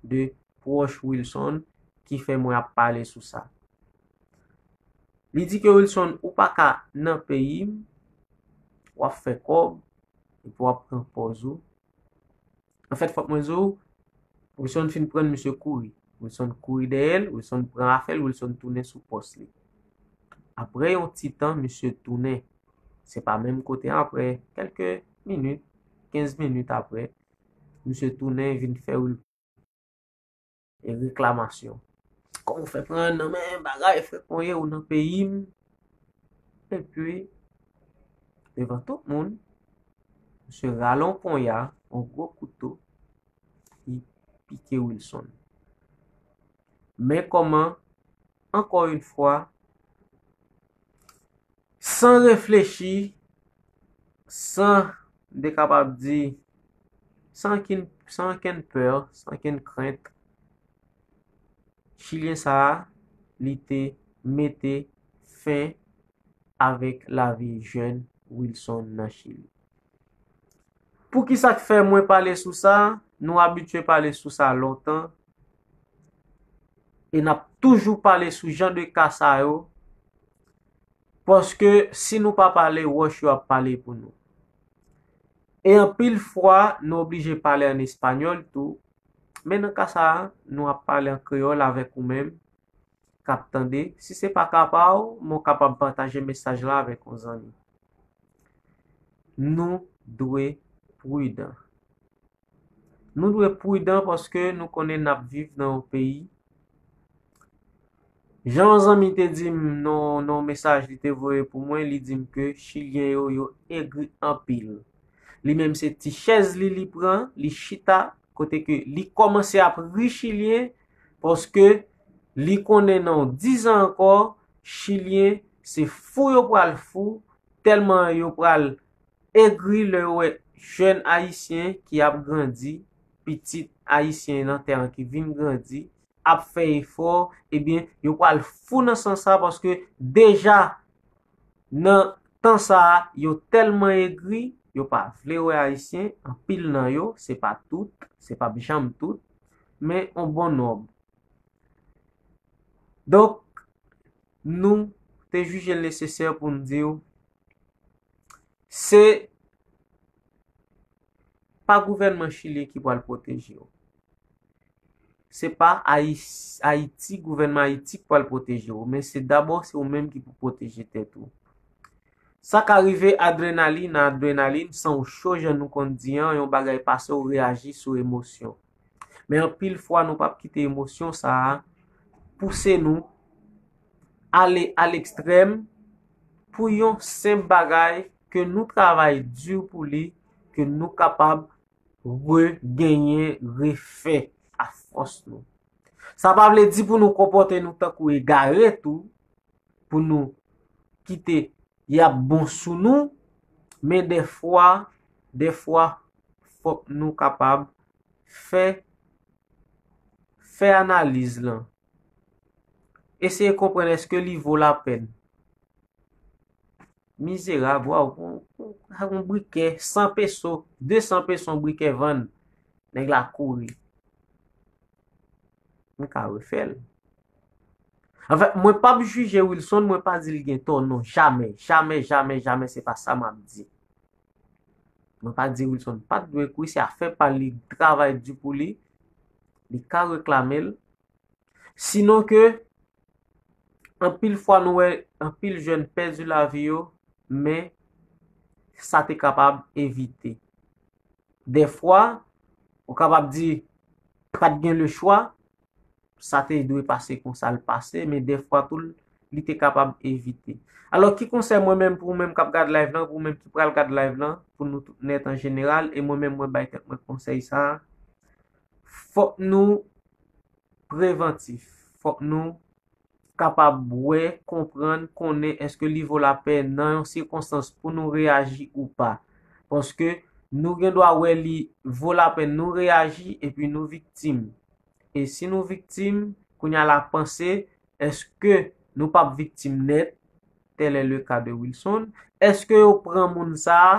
de pwòch Wilson ki fè mwen ap pale sou sa. Li di ke Wilson, ou pa ka nan peyi m, w ap fè kòb, epi w ap pran pòz ou. Anfèt, fòk mwen di w, Wilson fin pran misye kouri. Wilson kouri dèyè l, Wilson pran afè l, Wilson tounen sou pòs li. Apre yon ti tan, misye tounen. Se pa menm kote an, apre kèlke minit, kenz minit apre, misye tounen vin fè Wil- e reklamasyon. Kòman w fè pran nan men bagay, frè Konye, ou nan peyi m? Epi, devan tout moun, misye rale yon ponya, yon gwo kouto, li pike Wilson. Men kòman, ankò yon fwa, san reflechi, san, m te kapab di, san okenn, san okenn pè, san okenn krent, Chilyen sa a, li te mete fen avèk lavi jèn Wilson nan Chili. Poukisa k fè mwen pale sou sa? Nou abitye pale sou sa lontan. E n ap toujou pale sou jan de ka sa yo. Paske si nou pa pale, wòch yo ap pale pou nou. E anpil fwa, nou oblije pale an espanyòl tou. Men nan ka sa a, nou ap pale an kreyòl avèk ou menm k ap tande. Si se pa ka pa w, men w kapab pataje mesaj la avèk yon zanmi. Nou dwe pridan. Nou dwe pridan paske nou konnen n ap viv nan yon peyi. Jan yon zanmi te di m nan, nan yon mesaj li te voye pou mwen, li di m ke Chilyen yo, yo egri anpil. Li menm se ti chèz li, li pran, li chita, kote ke li kòmanse ap ri Chilyen, paske li konnen nan yon dizan ankò, Chilyen se fou yo pral fou, tèlman yo pral egri lè yo wè jèn Ayisyen ki ap grandi, pitit Ayisyen nan tè an ki vin grandi, ap fè efò, ebyen, yo pral fou nan sans sa, paske deja nan tan sa a, yo tèlman egri, yo pa vle wè Ayisyen, anpil nan yo, se pa tout, se p ap janm tout, men on bon nonb. Donk, nou te jije l nesesè pou n di w, se pa gouvènman Chili ki pral pwoteje w. Se pa Ayis-, Ayiti, gouvènman Ayiti ki pral pwoteje w, men se dabò se ou menm ki pou pwoteje tèt ou. Sa ka rive adrenalin, adrenalin, san w cho, jan nou konn di an, yon bagay pase, w reyaji sou emosyon. Men anpil fwa, nou p ap kite emosyon sa a pouse nou ale a lekstrèm pou yon senp bagay ke nou travay di pou li, ke nou kapab regenyen, refè a fòs nou. Sa pa vle di pou nou konpòte nou tankou egare tou, pou nou kite y ap bon sou nou, men dèfwa, dèfwa, fòk nou kapab fè, fè analiz lan. Eseye konprann èske li vo lapèn. Mizerab, waw, yon, yon, yon brikè, san peso, de san peso yon brikè vann, nèg la kouri. M ka refè l. Anfèt, mwen p ap jije Wilson, mwen pa di l gen tò, non, jamè, jamè, jamè, jamè, se pa sa m ap di. Mwen pa di Wilson pa t dwe kouri, se afè pa l, li travay di pou li, li ka reklame l. Sinon ke, anpil fwa nou wè, anpil jèn pèdi lavi yo, men sa te kapab evite. Dèfwa, ou kapab di, pa t gen lechwa, sa te dwe pase konsa l pase, men dèfwa tou, li te kapab evite. Alò, ki konsèy mwen menm pou ou menm k ap gad live lan, pou ou menm ki pral gad live lan, pou nou tout nèt an jeneral, e mwen menm mwen bay tèt mwen konsèy sa a, fòk nou prevantif, fòk nou kapab wè, konprann, konnen èske li vo lapèn nan yon sikonstans pou nou reyaji ou pa. Paske nou gen dwa wè li vo lapèn nou reyaji epi nou viktim. E si nou viktim, kounye a la panse, èske nou p ap viktim nèt? Tel est le cas de Wilson. Èske yo pran moun sa a?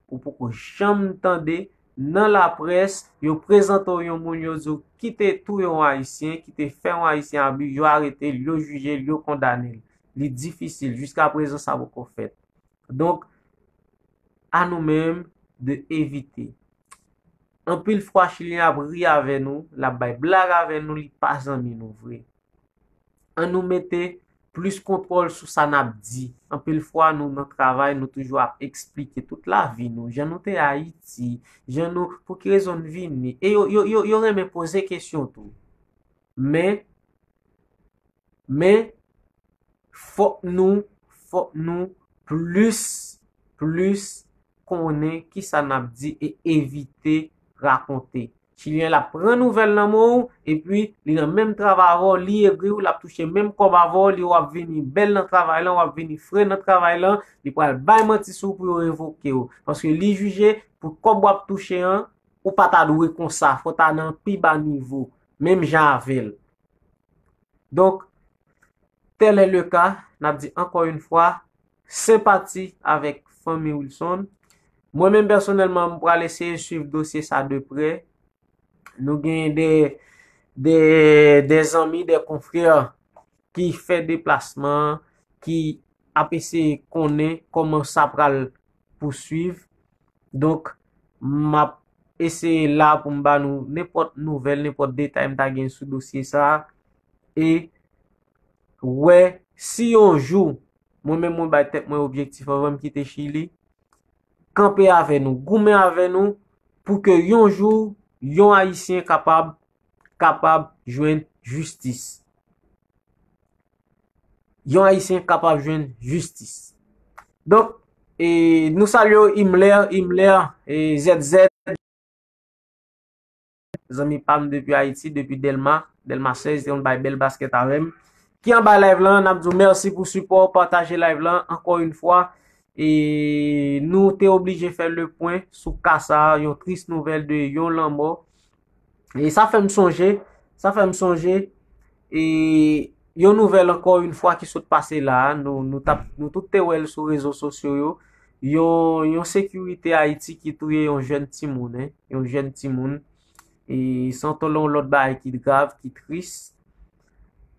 Ou poko janm tande nan laprès, yo prezante w yon moun, yo di w kite touye yon Ayisyen, kite fè yon Ayisyen abi, yo arete l, yo jije l, yo kondane l. Li difisil, jiska prezan sa poko fèt. Donk, a nou menm de evite. Anpil fwa, Chilyen ap ri avè nou, l ap bay blag avè nou, li pa zanmi nou vre. An nou mete plis kontwòl sou sa n ap di. Anpil fwa, nou nan travay, nou toujou ap eksplike tout lavi nou, jan nou te Ayiti, jan nou, pou ki rezon n vini. E yo, yo, yo, yo renmen poze kesyon tou. Men, men, fòk nou, fòk nou plis, plis konnen kisa n ap di e evite rakonte. Chilyen la pran nouvèl nan men w, epi li nan menm travay avè w, li egri w, l ap touche menm kòb avè w, li wè w ap vini bèl nan travay lan, w ap vini fre nan travay lan, li pral bay manti sou w pou yo revoke w. Paske li jije pou kòb w ap touche an, ou pa ta dwe konsa, fò w ta nan pi ba nivo, menm jan avè l. Donk, tel est le cas, n ap di ankò yon fwa, senpati avèk fanmi Wilson. Mwen menm pèsonèlman, m pral eseye swiv dosye sa de prè. Nou gen de, de, de zanmi, de konfrè ki fè deplasman, ki ap eseye konnen kòman sa pral pouswiv. Donk, m ap eseye la pou m ba nou nenpòt nouvèl, nenpòt detay m ta gen sou dosye sa a. E wè si yon jou, mwen menm mwen bay tèt mwen objektif anvan m kite Chili, kanpe avè nou, goumen avè nou, pou ke yon jou, yon Ayisyen kapab, kapab jwenn jistis. Yon Ayisyen kapab jwenn jistis. Donk, e, nou salye w, Imler, Imler, e, Z Z. Zanmi pa m depi Ayiti, depi Dèlma, Dèlma sèz, te konn bay bèl baskèt avè m. Ki anba live lan, n ap di w mèsi pou sipò w, pataje live lan, ankò yon fwa. E nou te oblije fè le pwen sou ka sa a, yon tris nouvèl de yon lanmò. E sa fè m sonje, sa fè m sonje, e yon nouvèl ankò yon fwa ki sot pase la a, nou, nou t ap, nou tout te wè l sou rezo sosyo yo, yon, yon sekirite Ayiti ki touye yon jèn timoun, en, yon jèn timoun. E se yon lòt bagay ki grav, ki tris.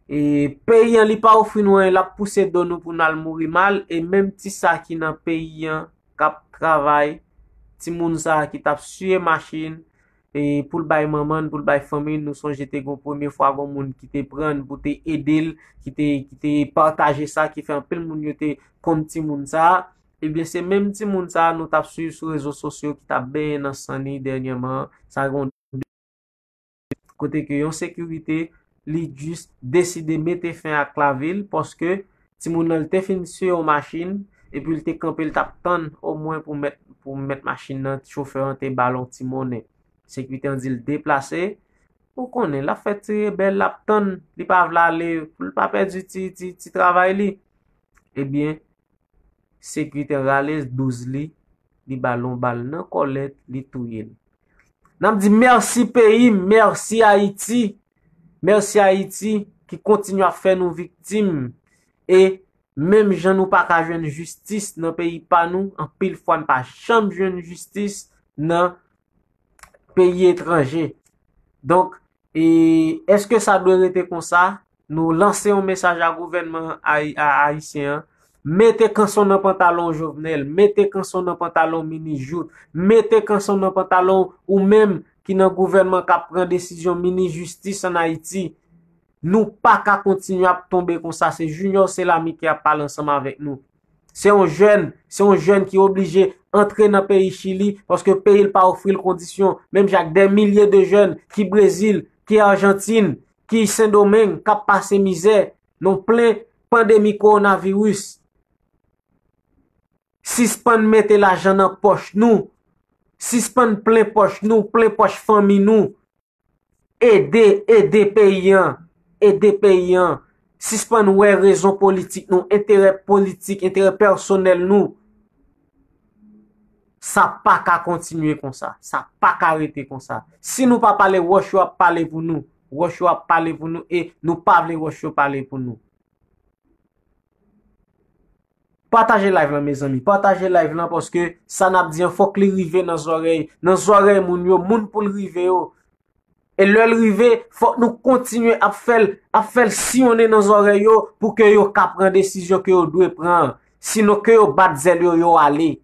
E peyi an, li pa ofri nou anyen, l ap pouse do nou pou n al mouri mal, e menm ti sa ki nan peyi an, k ap travay, timoun sa a ki t ap siye machin, e pou l bay manman n, pou l bay fanmi n, nou sonje te gen yon premye fwa gen yon moun ki te pran n pou te ede l, ki te, ki te pataje sa, ki fè anpil moun yo te konn timoun sa a. Ebyen, se menm timoun sa a nou t ap swiv sou rezo sosyo ki t ap benyen nan san li dènyèman. Sa gen yon kote ke yon sekirite, li jis deside mete fen ak lavi l, paske timoun nan, li te fin siye yon machin, epi l te kanpe, l t ap tann omwen pou mèt, pou mèt machin nan, chofè an te ba l yon ti monnen. Sekirite an di l deplase, ou konnen, l ap fè ti rebèl, l ap tann, li pa vle ale, pou l pa pèdi ti, ti, ti travay li. Ebyen, sekirite an rale douz li, li ba l yon bal nan kòlèt, li touye l. N ap di mèsi peyi m, mèsi Ayiti, mèsi Ayiti ki kontinye ap fè nou viktim. E menm jan nou pa ka jwenn jistis nan peyi pa nou, anpil fwa n pa janm jwenn jistis nan peyi etranje. Donk, e èske sa dwe rete konsa? Nou lanse yon mesaj a gouvènman ayi-, a-, ayisyen an. Mete kanson nan pantalon w, Jovenel. Mete kanson nan pantalon w, minis Jouthe. Mete kanson nan pantalon w, ou menm ki nan gouvènman k ap pran desizyon, minis jistis ann Ayiti. Nou pa ka kontinye ap tonbe konsa. Se Junior Selami ki ap pale ansanm avèk nou. Se yon jèn, se yon jèn ki oblije antre nan peyi Chili, paske peyi l pa ofri l kondisyon. Menm jan ak dè milye de jèn ki Brezil, ki Ajantin, ki Sendomeng, k ap pase mizè nan plen pandemi kowonaviris. Sispann mete lajan nan pòch nou. Sispann plen pòch nou, plen pòch fanmi nou. Ede, ede peyi an. Ede peyi an. Sispann wè rezon politik nou, enterè politik, enterè pèsonèl nou. Sa pa ka kontinye konsa. Sa pa ka rete konsa. Si nou pa pale, wòch yo ap pale pou nou. Wòch yo ap pale pou nou e nou pa vle wòch yo pale pou nou. Pataje live lan, mezanmi. Pataje live lan paske sa n ap di an, fòk li rive nan zòrèy, nan zòrèy moun yo, moun pou l rive yo. E lè l rive, fòk nou kontinye ap fè l, ap fè l siyonnen nan zòrèy yo pou ke yo ka pran desizyon ke yo dwe pran. Sinon, ke yo bat zèl yo, yo ale.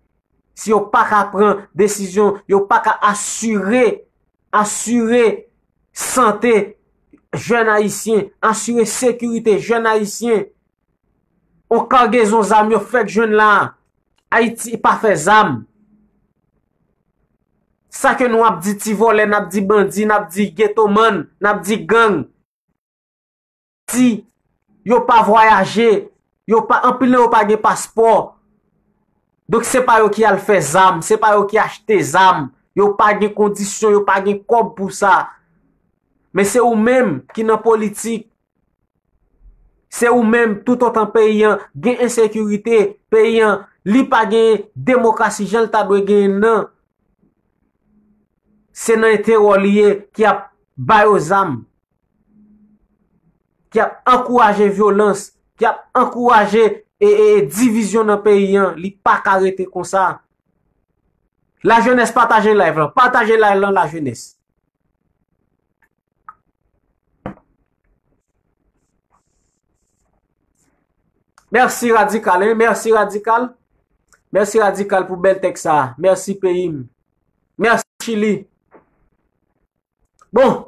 Si yo pa ka pran desizyon, yo pa ka asire, asire sante jèn ayisyen, asire sekirite jèn ayisyen, on kagezon zam yo fèk jwenn la. Ayiti pa fè zam. Sa ke nou ap di ti vòlè, n ap di bandi, n ap di getoman, n ap di gang. Ti, yo pa vwayaje, yo pa, anpil nan yo pa gen paspò. Donk se pa yo ki al fè zam, se pa yo ki achte zam. Yo pa gen kondisyon, yo pa gen kòb pou sa. Men se ou menm ki nan politik. Se ou menm, toutotan peyi an gen ensekirite, peyi an li pa gen demokrasi jan l ta dwe genyen nan. Se nan enterè w li ye ki ap ba yo zam, ki ap ankouraje vyolans, ki ap ankouraje e, e, e divizyon nan peyi an. Li pa ka rete konsa. Lajenès, pataje live lan. Pataje live lan, lajenès. Mèsi Radikal, hein? Mèsi Radikal. Mèsi Radikal pou bèl tèks sa. Mèsi peyi m. Mèsi Chili. Bon.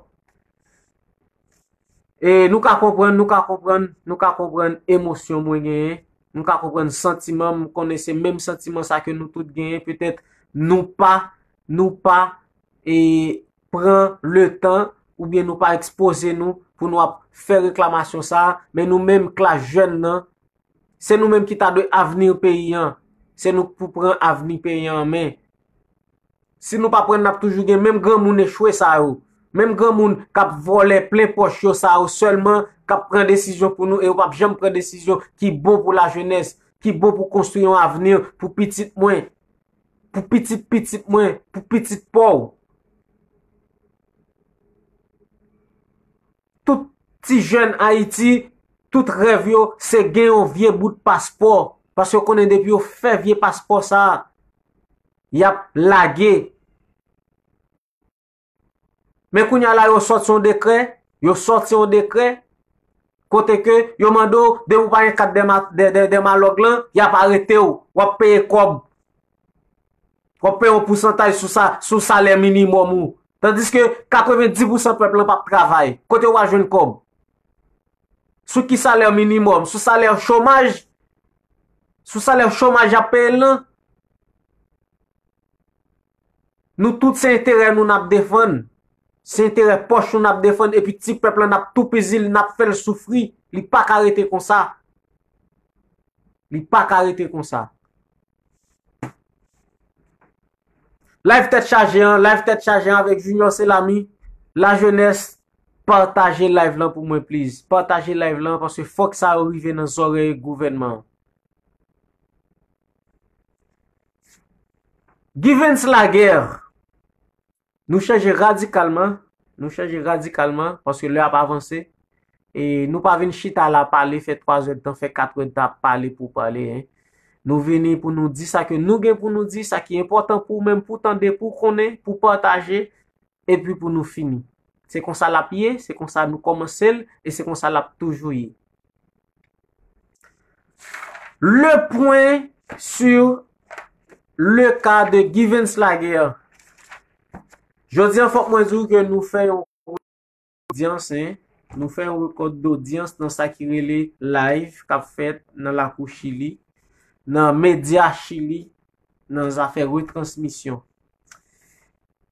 E nou ka konprann, nou ka konprann, nou ka konprann emosyon mwen genyen. Nou ka konprann santiman m, konnen se menm santiman sa ke nou tout genyen. Petèt nou pa, nou pa, e, pran letan, oubyen nou pa ekspoze nou pou nou ap fè reklamasyon sa a, men nou menm klas jèn nan, se nou menm ki ta dwe avni peyi an. Se nou k pou pran avni peyi an an men. Si nou pa pran, n ap toujou gen menm granmoun echwe sa yo. Menm granmoun k ap vòlè plen pòch yo sa yo sèlman k ap pran desizyon pou nou e yo p ap janm pran desizyon ki bon pou lajenès, ki bon pou konstwi yon avni pou pitit mwen, pou pitit pitit mwen, pou pitit pa w. Tout ti jèn Ayiti, tout rèv yo, se gen yon vye bout paspò. Paske yo konnen depi yo fè vye paspò sa a, y ap lage. Men kounye a la, yo sòti yon dekrè, yo sòti yon dekrè, kote ke yo mande w, depi w pa gen kat dèma-, dè, dè, dèmalòg lan, y ap arete w, w ap peye kòb. W ap peye yon pousantaj sou sa, sou salè minimòm ou. Tandiske katrevenndis pousan pèp lan p ap travay. Kote w a jwenn kòb? Sou ki salè minimòm? Sou salè chomaj? Sou salè chomaj y ap peye l lan? Nou tout se enterè nou n ap defann. Se enterè pòch nou n ap defann, epi ti pèp lan n ap toupizi l, n ap fè l soufri. Li pa ka rete konsa. Li pa ka rete konsa. Live tèt chaje an, live tèt chaje an avèk Junior Selami. Lajenès, pataje live lan pou mwen, please. Pataje live lan, paske fòk sa yo rive nan zòrèy gouvènman an. Givens Laguerre. Nou chanje radikalman, nou chanje radikalman, paske lè ap avanse. E nou pa vin chita la pale, fè twa zèdtan, fè kat èdtan ap pale pou pale, en. Nou vini pou nou di sa ke nou gen pou nou di, sa ki enpòtan pou ou menm, pou tande, pou konnen, pou pataje, epi pou nou fini. Se konsa l ap ye, se konsa nou kòmanse l, e se konsa l ap toujou ye. Le point sur le cas de Givens Laguerre. Jodi an, fòk mwen di w ke nou fè yon odyans, en. Nou fè yon rekòd dodyans nan sa ki rele live k ap fèt nan lakou Chili, nan medya Chili, nan zafè retransmisyon.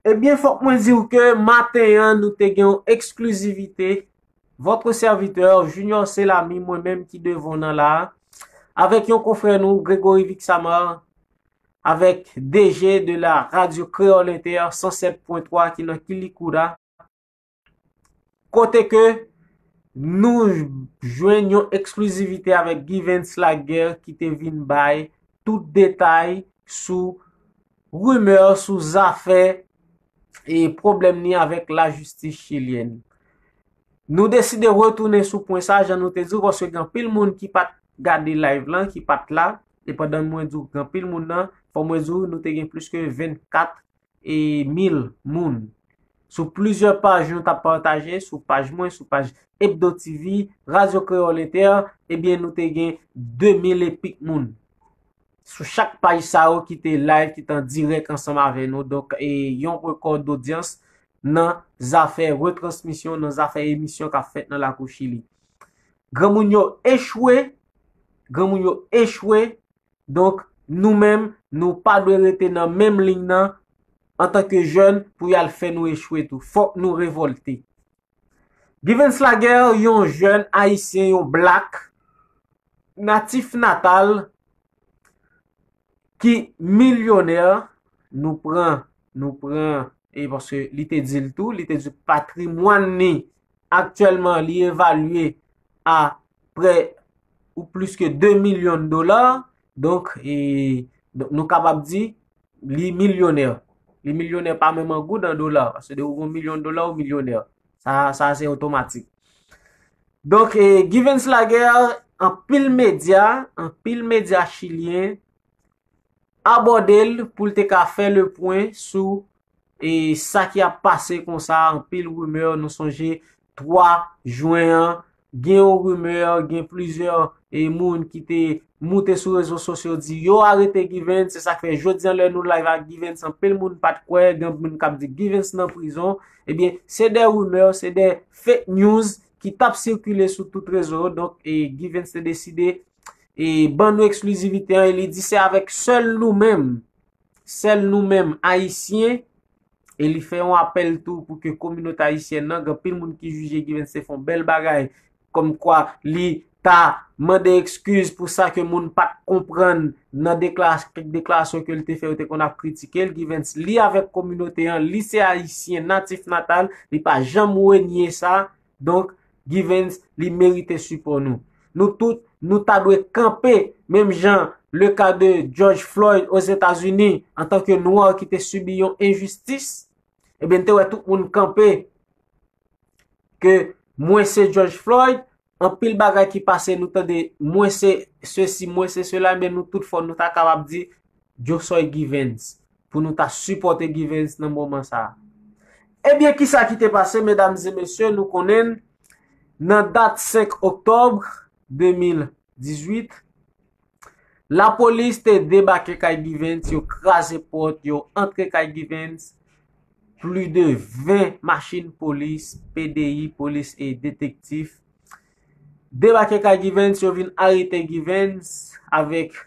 Ebyen, fòk mwen di w ke maten an, nou te gen yon eksklizivite. Votre serviteur, Junior Selami, mwen menm ki devan w nan la a, avèk yon konfrè nou, Gregory Vixamar, avèk D G de la Radio Créole Inter san sèt pwen twa ki nan Kilikouda, kote ke nou jwenn yon eksklizivite avèk Givens Laguerre ki te vin bay tout detay sou rimè sou zafè e pwoblèm ni avèk lajistis chilyèn. Nou deside retounen sou pwen sa, jan nou te di w, paske gen anpil moun ki pa t gade live lan, ki pa t la, e pandan mwen di w gen anpil moun nan, fò mwen di w nou te gen plis ke vennkat e mil moun. Sou plizyè paj nou t ap pataje, sou paj mwen, sou paj Hebdo T V, Radyo Kreyòl Entè, ebyen nou te gen de mil e pik moun. Sou chak paj sa yo ki te live, ki te an dirèk ansanm avè nou. Donk, e yon rekò dodyans nan zafè retransmisyon, nan zafè emisyon k ap fèt nan lakou Chili. Granmoun yo echwe, granmoun yo echwe, donk nou menm, nou pa dwe rete nan menm liy nan antanke jèn pou y al fè nou echwe tou. Fòk nou revòlte. Givens Laguerre, yon jèn ayisyen, yon blak, natif natal, ki milyonè, nou pran, nou pran, e paske li te di l tou, li te di patrimwàn ni aktyèlman li evalye a prè ou plis ke de milyon dola. Donk, e, donk nou kapab di li milyonè. Li milyonè pa menm an goud, an dola, paske de ou gon milyon dola, ou milyonè. Sa, sa se otomatik. Donk, e, Givens Laguerre, anpil medya, anpil medya chilyen abòde l pou l te ka fè le pwen sou, e, sa ki ap pase konsa, anpil rimè. Nou sonje twa jen an, gen yon rimè, gen plizyè, e, moun ki te moute sou rezo sosyo di yo arete Givens. Se sa k fè jodi an lè nou live ak Givens, anpil moun pa t kwè, gen moun k ap di Givens nan prizon. Ebyen, se de rimè, se de fake news ki t ap sikile sou tout rezo yo. Donk, e, Givens te deside, e, ban nou eksklizivite an, e li di se avèk sèl nou menm, sèl nou menm ayisyen, e li fè yon apèl tou pou ke kominote ayisyèn nan, gen anpil moun ki jije Givens te fè yon bèl bagay, kòmkwa li ta mande ekskiz pou sa ke moun pa t konprann nan dekla-, kèk deklarasyon ke l te fè, yo te konn ap kritike l. Givens, li avèk kominote an, li se ayisyen natif natal, li pa janm renye sa. Donk, Givens, li merite sipò nou. Nou tout, nou ta dwe kanpe, menm jan le ka de George Floyd Ozetazini, antanke nwa ki te sibi yon enjistis, ebyen, n te wè tout moun kanpe ke mwen se George Floyd, anpil bagay ki pase, nou tande mwen se sesi, mwen se sela, men nou tout fò nou ta kapab di Josoy Givens, pou nou ta sipòte Givens nan moman sa a. Ebyen, kisa ki te pase, medam e mesye, nou konnen nan dat senk oktòb de mil dizuit, lapolis te debake kay Givens, yo kraze pòt, yo antre kay Givens, plis de ven machin polis, P D I, polis e detektif, debake kay Givens, yo vin arete Givens avèk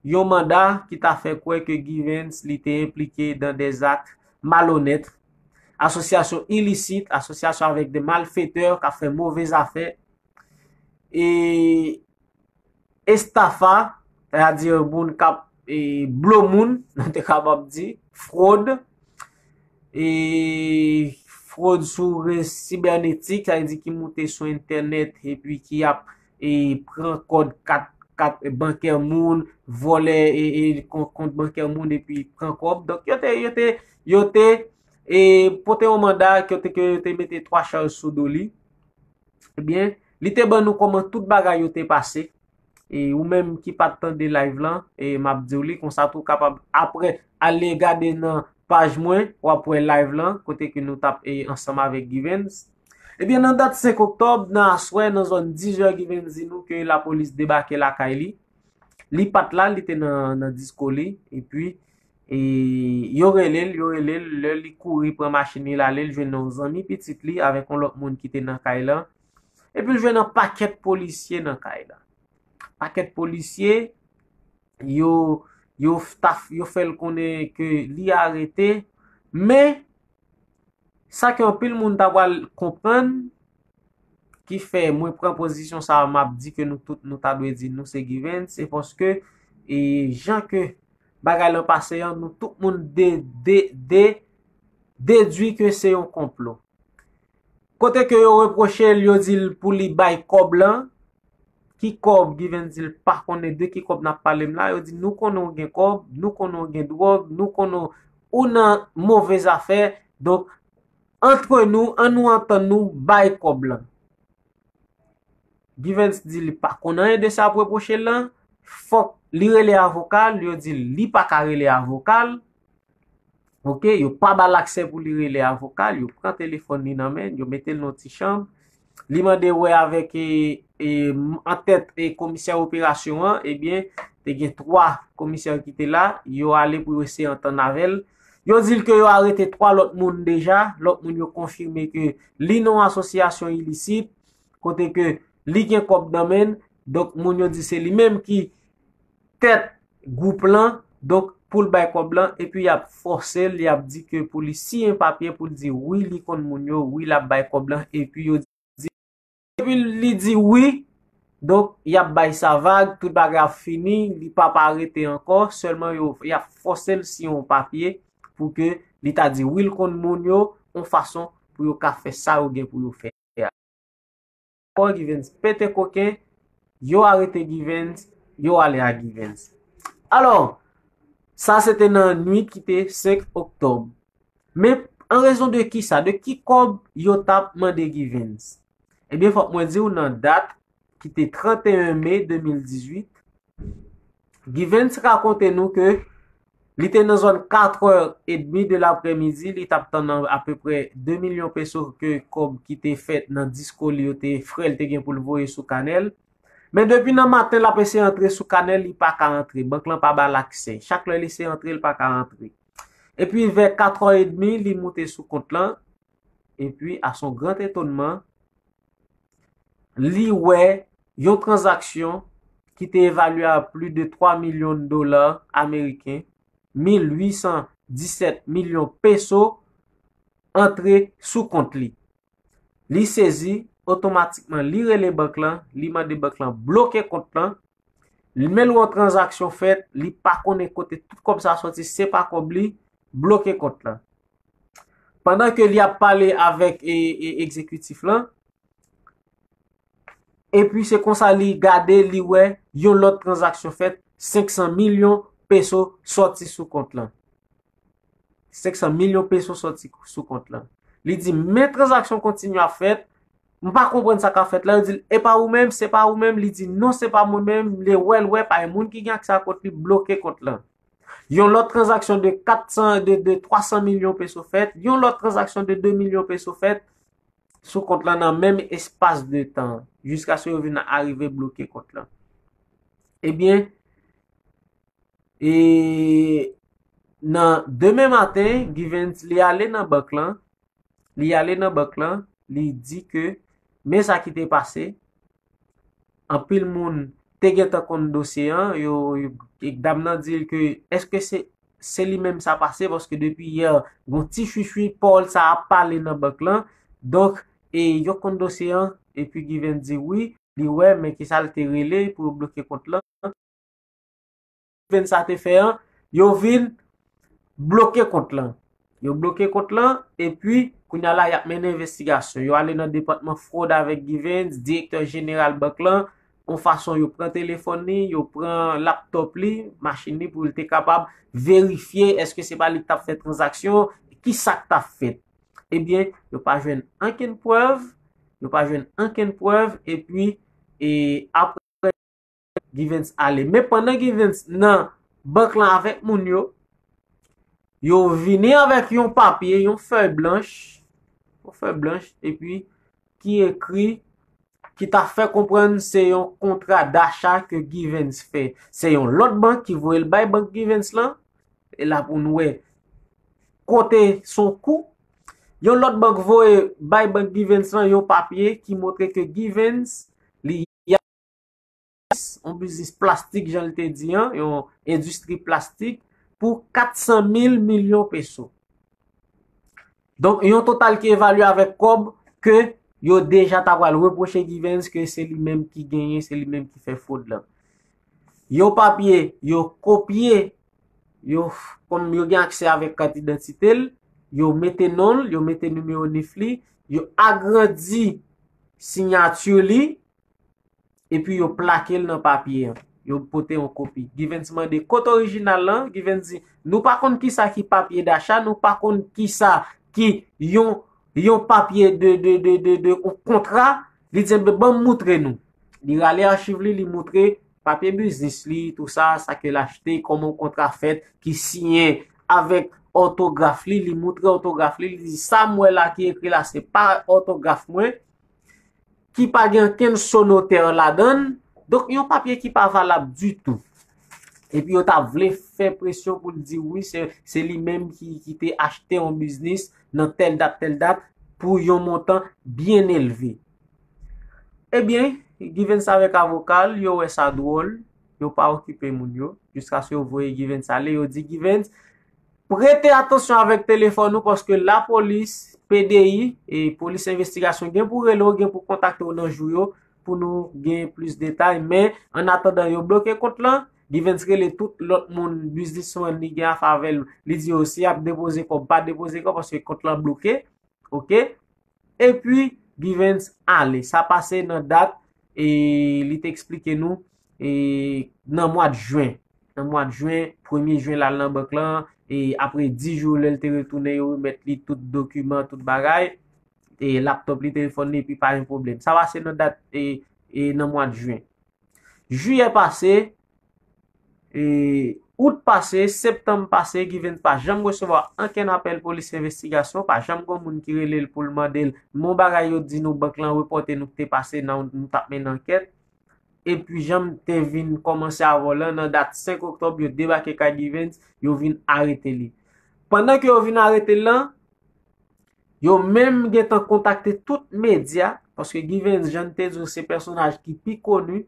yon manda ki ta fè kwè ke Givens li te enplike dan de zak malonèt, asosyasyon ilisit, asosyasyon avèk de malfetè k ap fè move zafè, e estafa, sètadi moun k ap, e, blo moun, nou te kapab di, fwod, e, fwod sou re-, sibènetik, sa vle di ki moute sou entènèt epi ki ap, e, pran kòd kat, kat bankè moun, vòlè, e, e, kon-, kont bankè moun epi pran kòb. Donk, yo te, yo te, yo te, e, pote yon manda ke yo te, ke yo te mete twa chaj sou do li. Ebyen, li te ban nou kòman tout bagay yo te pase. E ou menm ki pa t tande live lan, e m ap di w li, konsa tou w kapab apre ale gade nan paj mwen, w ap wè live lan, kote ke nou t ap, e, ansanm avèk Givens. Ebyen, nan dat senk oktòb, nan aswè, nan zòn diz è, Givens di nou ke lapolis debake lakay li. Li pa t la, li te nan, nan disko li, epi, e, yo rele l, yo rele l, lè li kouri pran machin li, l ale, l jwenn yon zanmi pitit li avèk yon lòt moun ki te nan kay lan. Epi l jwenn yon pakèt polisye nan kay la. Pakèt polisye, yo, yo f-, ta f-, yo fè l konnen ke li arete, men sa ke anpil moun ta pral konprann, ki fè mwen pran pozisyon sa a, m ap di ke nou tout, nou ta dwe di nou se Givens, se paske, e, jan ke bagay lan pase an, nou tout moun de-, de-, de-, dedui ke se yon konplo. Kote ke yo repwoche l, yo di l pou li bay kòb lan, ki kòb, Givens di l pa konnen de ki kòb n ap pale m la. Yo di nou konnen w gen kòb, nou konnen w gen dwòg, nou konnen w nan move zafè. Donk, antre nou, an nou antann nou, bay kòb lan. Givens di li pa konn anyen de sa ap repwoche l lan. Fòk li rele avoka l, yo di li pa ka rele avoka l. Oke, yo pa ba l aksè pou li rele avoka l, yo pran telefòn li nan men l, yo mete l nan ti chanm. Li mande wè avèk e, e, antèt e komisè operasyon an, ebyen, te gen twa komisè ki te la, yo ale pou yo eseye antann avè l. Yo di l ke yo arete twa lòt moun deja, lòt moun yo konfime ke li nan yon asosyasyon ilisit, kote ke li gen kòb nan men l, donk moun yo di se li menm ki tèt gwoup lan, donk pou l bay kòb lan, epi y ap fòse l, y ap di ke pou li siyen papye pou l di wi, li konn moun yo, wi, l ap bay kòb lan, epi yo di, epi li di wi, donk y ap bay sa vag, tout bagay ap fini, li p ap arete ankò, sèlman yo, y ap fòse l siyen yon papye pou ke li ta di wi, l konn moun yo, yon fason pou yo ka fè sa yo gen pou yo fè a. Ankò, Givens pete koken, yo arete Givens, yo ale a Givens. Alò, sa se te nan nwit ki te senk oktòb. Men, an rezon de ki sa, de ki kòb yo t ap mande Givens? Ebyen, fòk mwen di w nan dat ki te trannteyen me de mil dizuit, Givens rakonte nou ke li te nan zòn katrè edmi de laprèmidi, li t ap tann apeprè de milyon peso ke kòb ki te fèt nan disko li yo te frè l te gen pou l voye sou kanè l. Men depi nan maten l ap eseye antre sou kanè l, li pa ka antre. Bank lan pa ba l aksè. Chak lè l eseye antre, l pa ka antre. Epi vè katrè edmi, li moute sou kont lan. Epi, a son gran etonman, li wè yon tranzaksyon ki te evalye a plis de twa milyon dola ameriken, mil uit san disèt milyon peso, antre sou kont li. Li sezi, otomatikman li rele bank lan, li mande bank lan bloke kont lan. Li men l wè yon tranzaksyon fèt, li pa konnen kote tout kòb sa soti, se pa kòb li, bloke kont lan. Pandan ke li ap pale avèk e, e, egzekitif lan, epi se konsa li gade, li wè yon lòt tranzaksyon fèt, senk san milyon peso sòti sou kont lan. Senk san milyon peso sòti sou kont lan. Li di, men tranzaksyon kontinye ap fèt, m pa konprann sa k ap fèt la. Yo di l, e pa ou menm, se pa ou menm? Li di, non, se pa mwen menm. Li wè l wè, pa gen moun ki gen aksè a kont li, bloke kont lan. Yon lòt tranzaksyon de kat san, de, de twa san milyon peso fèt, yon lòt tranzaksyon de de milyon peso fèt sou kont lan nan menm espas de tan, jiskaske yo vin arive bloke kont lan. Ebyen, e nan demen maten, Givens, li ale nan bank lan, li ale nan bank lan, li di ke, men sa ki te pase, anpil moun te gentan konn dosye an, yo, yo, e dam nan di l ke, èske se, se li menm sa pase, paske depi yè, gon ti chwichwi, pawòl sa ap pale nan bank lan, donk, e yo konn dosye an, epi Givens di wi, li wè, men kisa l te rele pou yo bloke kont lan. Ven sa te fè an, yo vin bloke kont lan. Yo bloke kont lan, epi kounye a la, y ap mennen envestigasyon. Yo ale nan depatman fwod avèk Givens, direktè jeneral bank lan, yon fason yo pran telefòn li, yo pran laptòp li, machin li, pou l te kapab verifye èske se pa li k t ap fè tranzaksyon, ki sa k t ap fèt. Ebyen, yo pa jwenn ankenn prèv, yo pa jwenn ankenn prèv, epi, e, apre Givens ale. Men pandan Givens nan bank lan avèk moun yo, yo vini avèk yon papye, yon fèy blanch, yon fèy blanch, epi ki ekri, ki ta fè konprann se yon kontra dacha ke Givens fè. Se yon lòt bank ki voye l bay bank Givens lan, e la pou nou wè kote se yon kou. Yon lòt bank voye bay bank Givens lan yon papye ki montre ke Givens, li yon biznis plastik, jan l te di an, yon endistri plastik, pou kat san mil milyon peso. Donk, yon total ki evalye avèk kòb ke yo deja ta pral repwoche Givens ke se li menm ki genyen, se li menm ki fè fwod lan. Yon papye, yo kopye, yo, kòm yo gen aksè avèk kat idantite l, yo mete non l, yo mete nimewo nif li, yo agrandi siyati li, epi yo plake l nan papye an. Yo pote yon kopi. Givens mande, kote orijinal lan? Givens di, nou pa konn kisa ki papye dacha, nou pa konn kisa ki yon, yon papye de, de, de, de, de yon kontra. Li di, "Enben, ban m moutre nou." Li rale achiv li, li moutre papye biznis li, tou sa, sa ke l achte, kòman yon kontra fèt, ki siyen avèk òtograf li, li moutre òtograf li, li di, "Sa m wè la ki ekri la, se pa òtograf mwen, ki pa gen ankenn sonotè ladan l." Donk, yon papye ki pa valab ditou. Epi yo ta vle fè presyon pou l di wi, se, se li menm ki, ki te achte yon biznis nan tèl dat, tèl dat, pou yon montan byen elve. Ebyen, Givens avèk avoka l, yo wè sa dwòl, yo pa okipe moun yo, jiskaske yo voye Givens ale, yo di Givens, prete atansyon avèk telefòn ou, paske lapolis, P D I, e polis envestigasyon gen pou rele w, gen pou kontakte w nan jou yo, pou nou gen plis detay. Men, annatandan yo bloke kont lan, Givens rele tout lòt moun, biznismann li gen afè avè l, li di yo si y ap depoze kòb, pa depoze kòb, paske kont lan bloke. Oke? Epi, Givens ale. Sa pase nan dat, e li te eksplike nou, e nan mwa de jen. Nan mwa de jen, premye jen, l al nan bank lan, e apre dis jou, lè l te retounen, yo remèt li tout dokiman, tout bagay, e laptòp li, telefòn li, epi pa gen pwoblèm. Sa pase nan dat, e, e nan mwa de jen. Jiyè pase, e, out pase, septanm pase, Givens pa janm resevwa ankenn apèl polis envestigasyon, pa janm gen moun ki rele l pou l mande l, "Men yon bagay yo di nou bank lan repòte nou ki te pase, nan, nou t ap mennen ankèt." Epi jan m te vin kòmanse avè w lan, nan dat senk oktòb, yo debake kay Givens, yo vin arete li. Pandan ke yo vin arete l lan, yo menm gentan kontakte tout medya, paske Givens, jan n te di w, se pèsonaj ki pi koni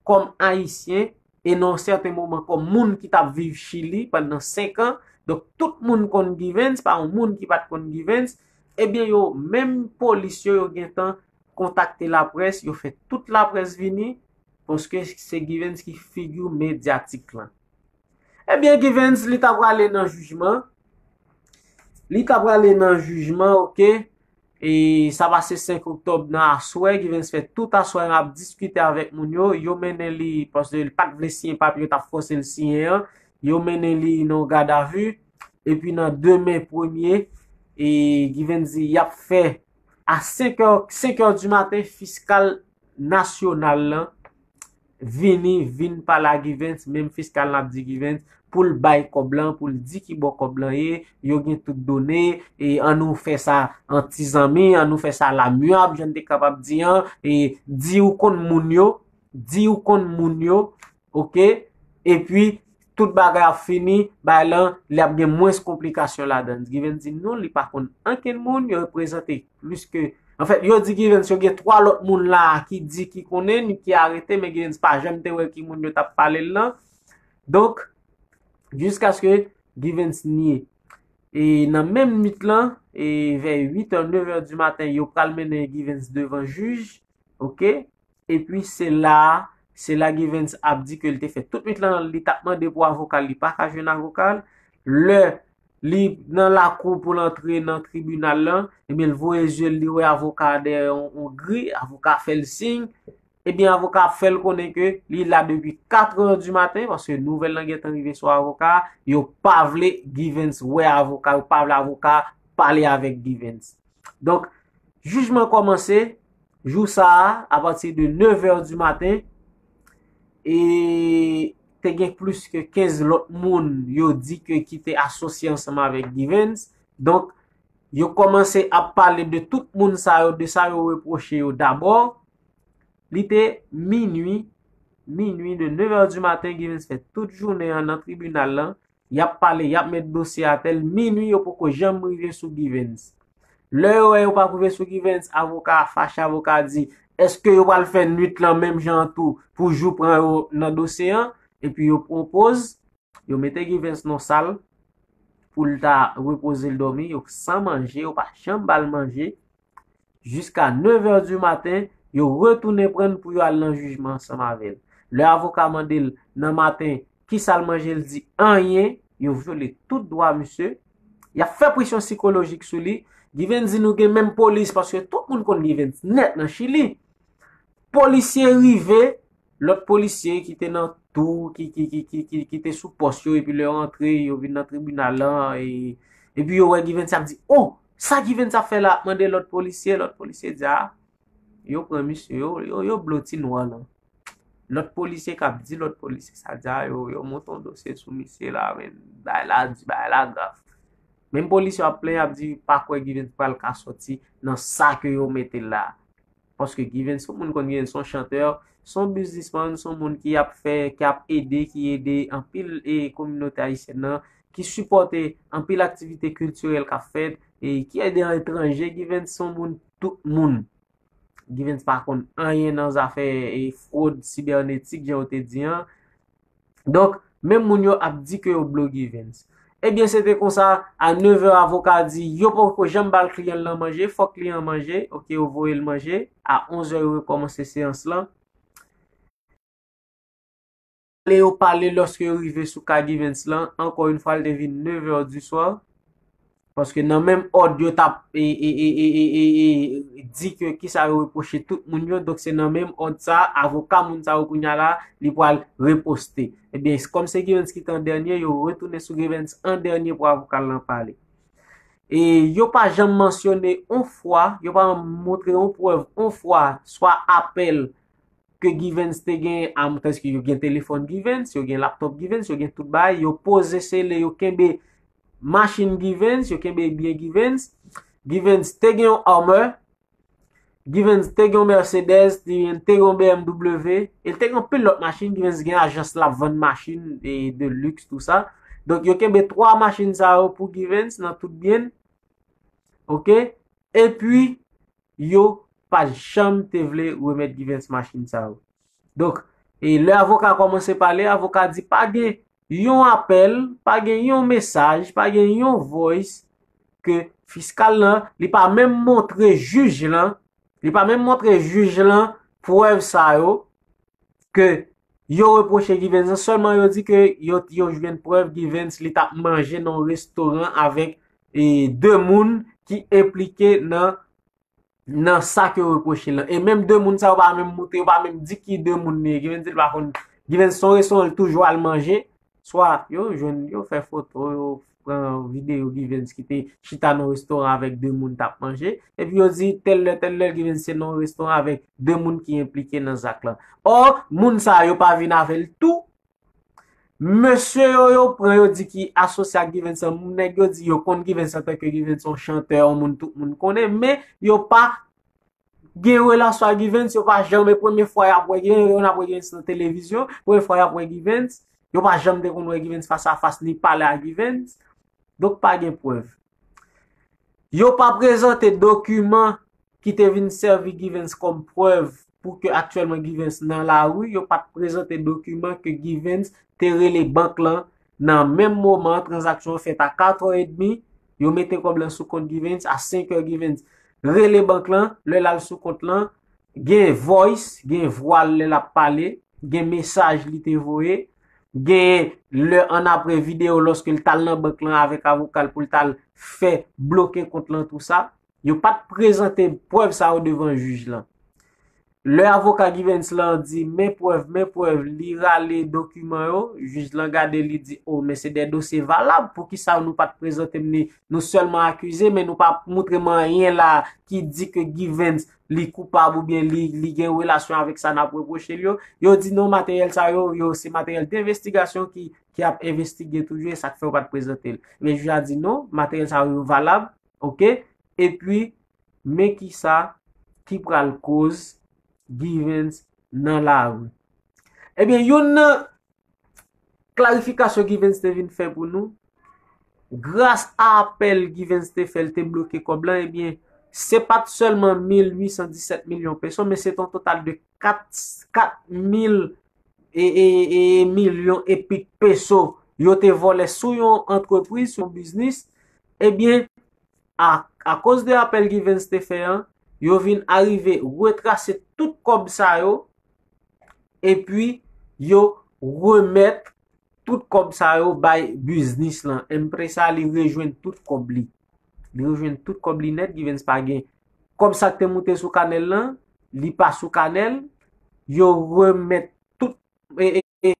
kòm Ayisyen, e nan yon sèten moman kòm moun ki t ap viv Chili pandan senk an. Donk, tout moun konn Givens, pa yon moun ki pa t konn Givens. Ebyen, yo menm polis yo, yo gentan kontakte laprès, yo fè tout laprès vini, paske se Givens ki figi medyatik lan. Ebyen, Givens, li ta prale nan jijman. Li ta prale nan jijman, oke. E sa pase senk oktòb nan aswè, Givens fè tout aswè an ap diskite avèk moun yo. Yo mennen li, paske li pa t vle siyen papye yo t ap fòse l siyen an. Yo mennen li nan gadavi. Epi nan demen premye, e Givens di y ap fè a senk è, senk è di maten, fiskal nasyonal lan vini, vin pale a Givens, menm fiskal lan ap di Givens pou l bay kòb lan, pou l di ki bò kòb lan ye, yo gen tout done, e annou fè sa an ti zanmi, annou fè sa lamyab, jan n te kapab di an, e di ou konn moun yo, di ou konn moun yo, oke? Epi, tout bagay ap fini, bay lan, li ap gen mwens konplikasyon ladan. Givens di non, li pa konn ankenn moun, yo reprezante plis ke, anfèt, yo di Givens, yo gen twa lòt moun la ki di ki konnen, ki arete, men Givens pa janm te wè ki moun yo t ap pale l lan. Donk, jiskaske Givens nye. E nan menm nwit lan, e vè uit è, nèf è di maten, yo pral mennen Givens devan jij, oke? Epi se la, se la Givens ap di ke li te fè tout nwit lan, li t ap mande pou avoka l, li pa ka jwenn avoka l. Lè li nan lakou pou l antre nan tribinal lan, ebyen, l voye zye l, li wè avoka a dèyè yon, yon gri, avoka a fè l siy. Ebyen, avoka a fè l konnen ke li la depi kat è di maten, paske nouvèl lan gentan rive sou avoka a, yo pa vle Givens wè avoka, yo pa vle avoka a pale avèk Givens. Donk, jijman kòmanse, jou sa a, apati de nèf è di maten, e te gen plis ke kenz lòt moun yo di ke ki te asosye ansanm avèk Givens. Donk, yo kòmanse ap pale de tout moun sa yo, de sa yo repwoche yo dabò. Li te minui, minui de nèf è di maten, Givens fè tout jounen an nan tribinal lan. Y ap pale, y ap met dosye atè l. Minui, yo poko janm rive sou Givens. Lè yo wè yo pa rive sou Givens, avoka a fache, avoka a di, èske yo pral fè nwit lan menm jan an tou pou jou pran yo nan dosye an? Epi yo pran poz, yo mete Givens nan sal pou l ta repoze l dòmi, yo san manje, yo pa janm ba l manje. Jiska nèf è di maten, yo retounen pran l pou yo al nan jijman ansanm avè l. Lè avoka mande l nan maten kisa l manje, l di anyen, yo vyole tout dwa misye. Y ap fè presyon sikolojik sou li. Givens di nou gen menm polis, paske tout moun konn Givens nèt nan Chili. Polisye rive, lòt polisye ki te nan tou, ki, ki, ki, ki, ki, ki te sou pòs yo, epi lè yo rantre, yo vin nan tribinal lan, e, epi yo wè Givens ap di, "Oh, sa Givens ap fè la?" Ap mande lòt polisye, lòt polisye di, "Ah, yo pran misye, yo, yo, yo blo ti nwa lan." Lòt polisye k ap di lòt polisye sa di, "Ah, yo, yo monte yon dosye sou misye la, men bagay la di, bagay la grav." Menm polisye ap plenyen, ap di, "Pa kwè Givens pral ka sòti nan sa ke yo mete l la." Paske Givens, tout moun konn Givens se yon chantè, se yon biznismann, se yon moun ki ap fè, ki ap ede, ki ede anpil e kominote ayisyèn nan, ki sipòte anpil aktivite kiltirèl k ap fèt, e ki ede an etranje. Givens se yon moun, tout moun. Givens pa konn anyen nan zafè e fwod sibènetik, jan yo te di an. Donk, menm moun yo ap di ke yo blo Givens. Ebyen, se te konsa, a nèv è, avoka di, yo poko janm ba l kliyan l lan manje, fòk kliyan an manje, oke, yo voye l manje, a onz è, yo rekòmanse seyans lan. Pale yo pale, lòske yo rive sou ka Givens lan, ankò yon fwa, l te vin nèv è di swa, paske nan menm òd yo t ap e, e, e, e, e, e, e, di ke kisa yo repwoche tout moun yo, donk se nan menm òd sa, avoka moun sa yo kounye a la, li pral riposte. Ebyen, kòm se Givens ki te an dènye, yo retounen sou Givens an dènye pou avoka l lan pale. E yo pa janm mansyone yon fwa, yo pa montre yon prèv yon fwa, swa apèl ke Givens te gen, a, tandiske yo gen telefòn Givens, yo gen laptòp Givens, yo gen tout bagay, yo poze sele, yo kenbe machin Givens, yo kenbe byen Givens. Givens te gen yon Hummer, Givens te gen yon Mercedes, Givens te gen yon B M W, e l te gen anpil lòt machin, Givens gen ajans l ap vann machin e de luxe, tou sa. Donk, yo kenbe twa machin sa yo pou Givens nan tout byen l. Oke? Epi, yo pa janm te vle remèt Givens machin sa yo. Donk, e lè avoka kòmanse pale, avoka di pa gen yon apèl, pa gen yon mesaj, pa gen yon voice ke fiskal lan, li pa menm montre jij lan, li pa menm montre jij lan prèv sa yo ke yo repwoche Givens lan, sèlman yo di ke yo, yo jwenn prèv Givens li t ap manje nan yon restoran avèk e, de moun ki enplike nan, nan sa ke yo repwoche l lan. E menm de moun sa yo pa menm montre, yo pa menm di ki de moun li ye. Givens di l pa konn, Givens se yon restoran l toujou al manje, swa yo jwenn, yo fè foto, yo pran videyo Givens ki te chita nan restoran avèk de moun t ap manje, epi yo di tèl lè, tèl lè, Givens te nan yon restoran avèk de moun ki enplike nan zak lan. Ò, moun sa yo pa vin avè l tou. Mesye yo, yo pran, yo di ki asosye ak Givens lan, nèg yo di yo konn Givens antanke Givens se yon chantè, yon moun tout moun konnen, men yo pa gen relasyon ak Givens, yo pa janm, e premye fwa y ap wè Givens, yo n ap wè Givens nan televizyon, premye fwa y ap wè Givens, yo pa janm te konn wè Givens fas a fas, ni pale ak Givens. Donk, pa gen prèv. Yo pa prezante dokiman ki te vin sèvi Givens kòm prèv pou ke aktyèlman Givens nan lari, yo pa t prezante dokiman ke Givens te rele bank lan nan menm moman tranzaksyon an fèt a katrè edmi, yo mete kòb lan sou kont Givens, a senk è Givens rele bank lan, lè l al sou kont lan, gen voice, gen vwa l lè l ap pale, gen mesaj li te voye, gen lè annapre videyo lòske l t al nan bank lan avèk avoka l pou l t al fè bloke kont lan tou sa. Yo pa t prezante prèv sa yo devan jij lan. Lè avoka Givens lan di, "Men prèv, men prèv," li rale dokiman yo, jij lan gade, li di, "O, men se de dosye valab, poukisa nou pa t prezante m li? Nou sèlman akize, men nou pa montre m anyen la ki di ke Givens li koupab oubyen li, li gen relasyon avèk sa n ap repwoche l yo." Yo di, "Non, materyèl sa yo, yo se materyèl denvestigasyon ki, ki ap envestige toujou, e sa k fè yo pa t prezante l." Men jij la di, "Non, materyèl sa yo, yo valab, oke?" Epi, men kisa ki pral koz Givens nan lari. Ebyen, youn nan klarifikasyon Givens te vin fè pou nou, gras a apèl Givens te fè, l te bloke kòb lan, ebyen, se pa t sèlman mil uit san disèt milyon peso, men se t yon total de kat, kat mil e, e, e milyon epi peso yo te vòlè sou yon antrepriz, sou yon biznis. Ebyen, a, akoz de apèl Givens te fè an, yo vin arive retrase tout kòb sa yo, epi yo remèt tout kòb sa yo bay biznis lan. Empresa li rejwenn tout kòb li. Li rejwenn tout kòb li nèt, Givens pa gen kòb sa k te moute sou kanèl lan, li pa sou kanèl, yo remèt tout, e, e, e,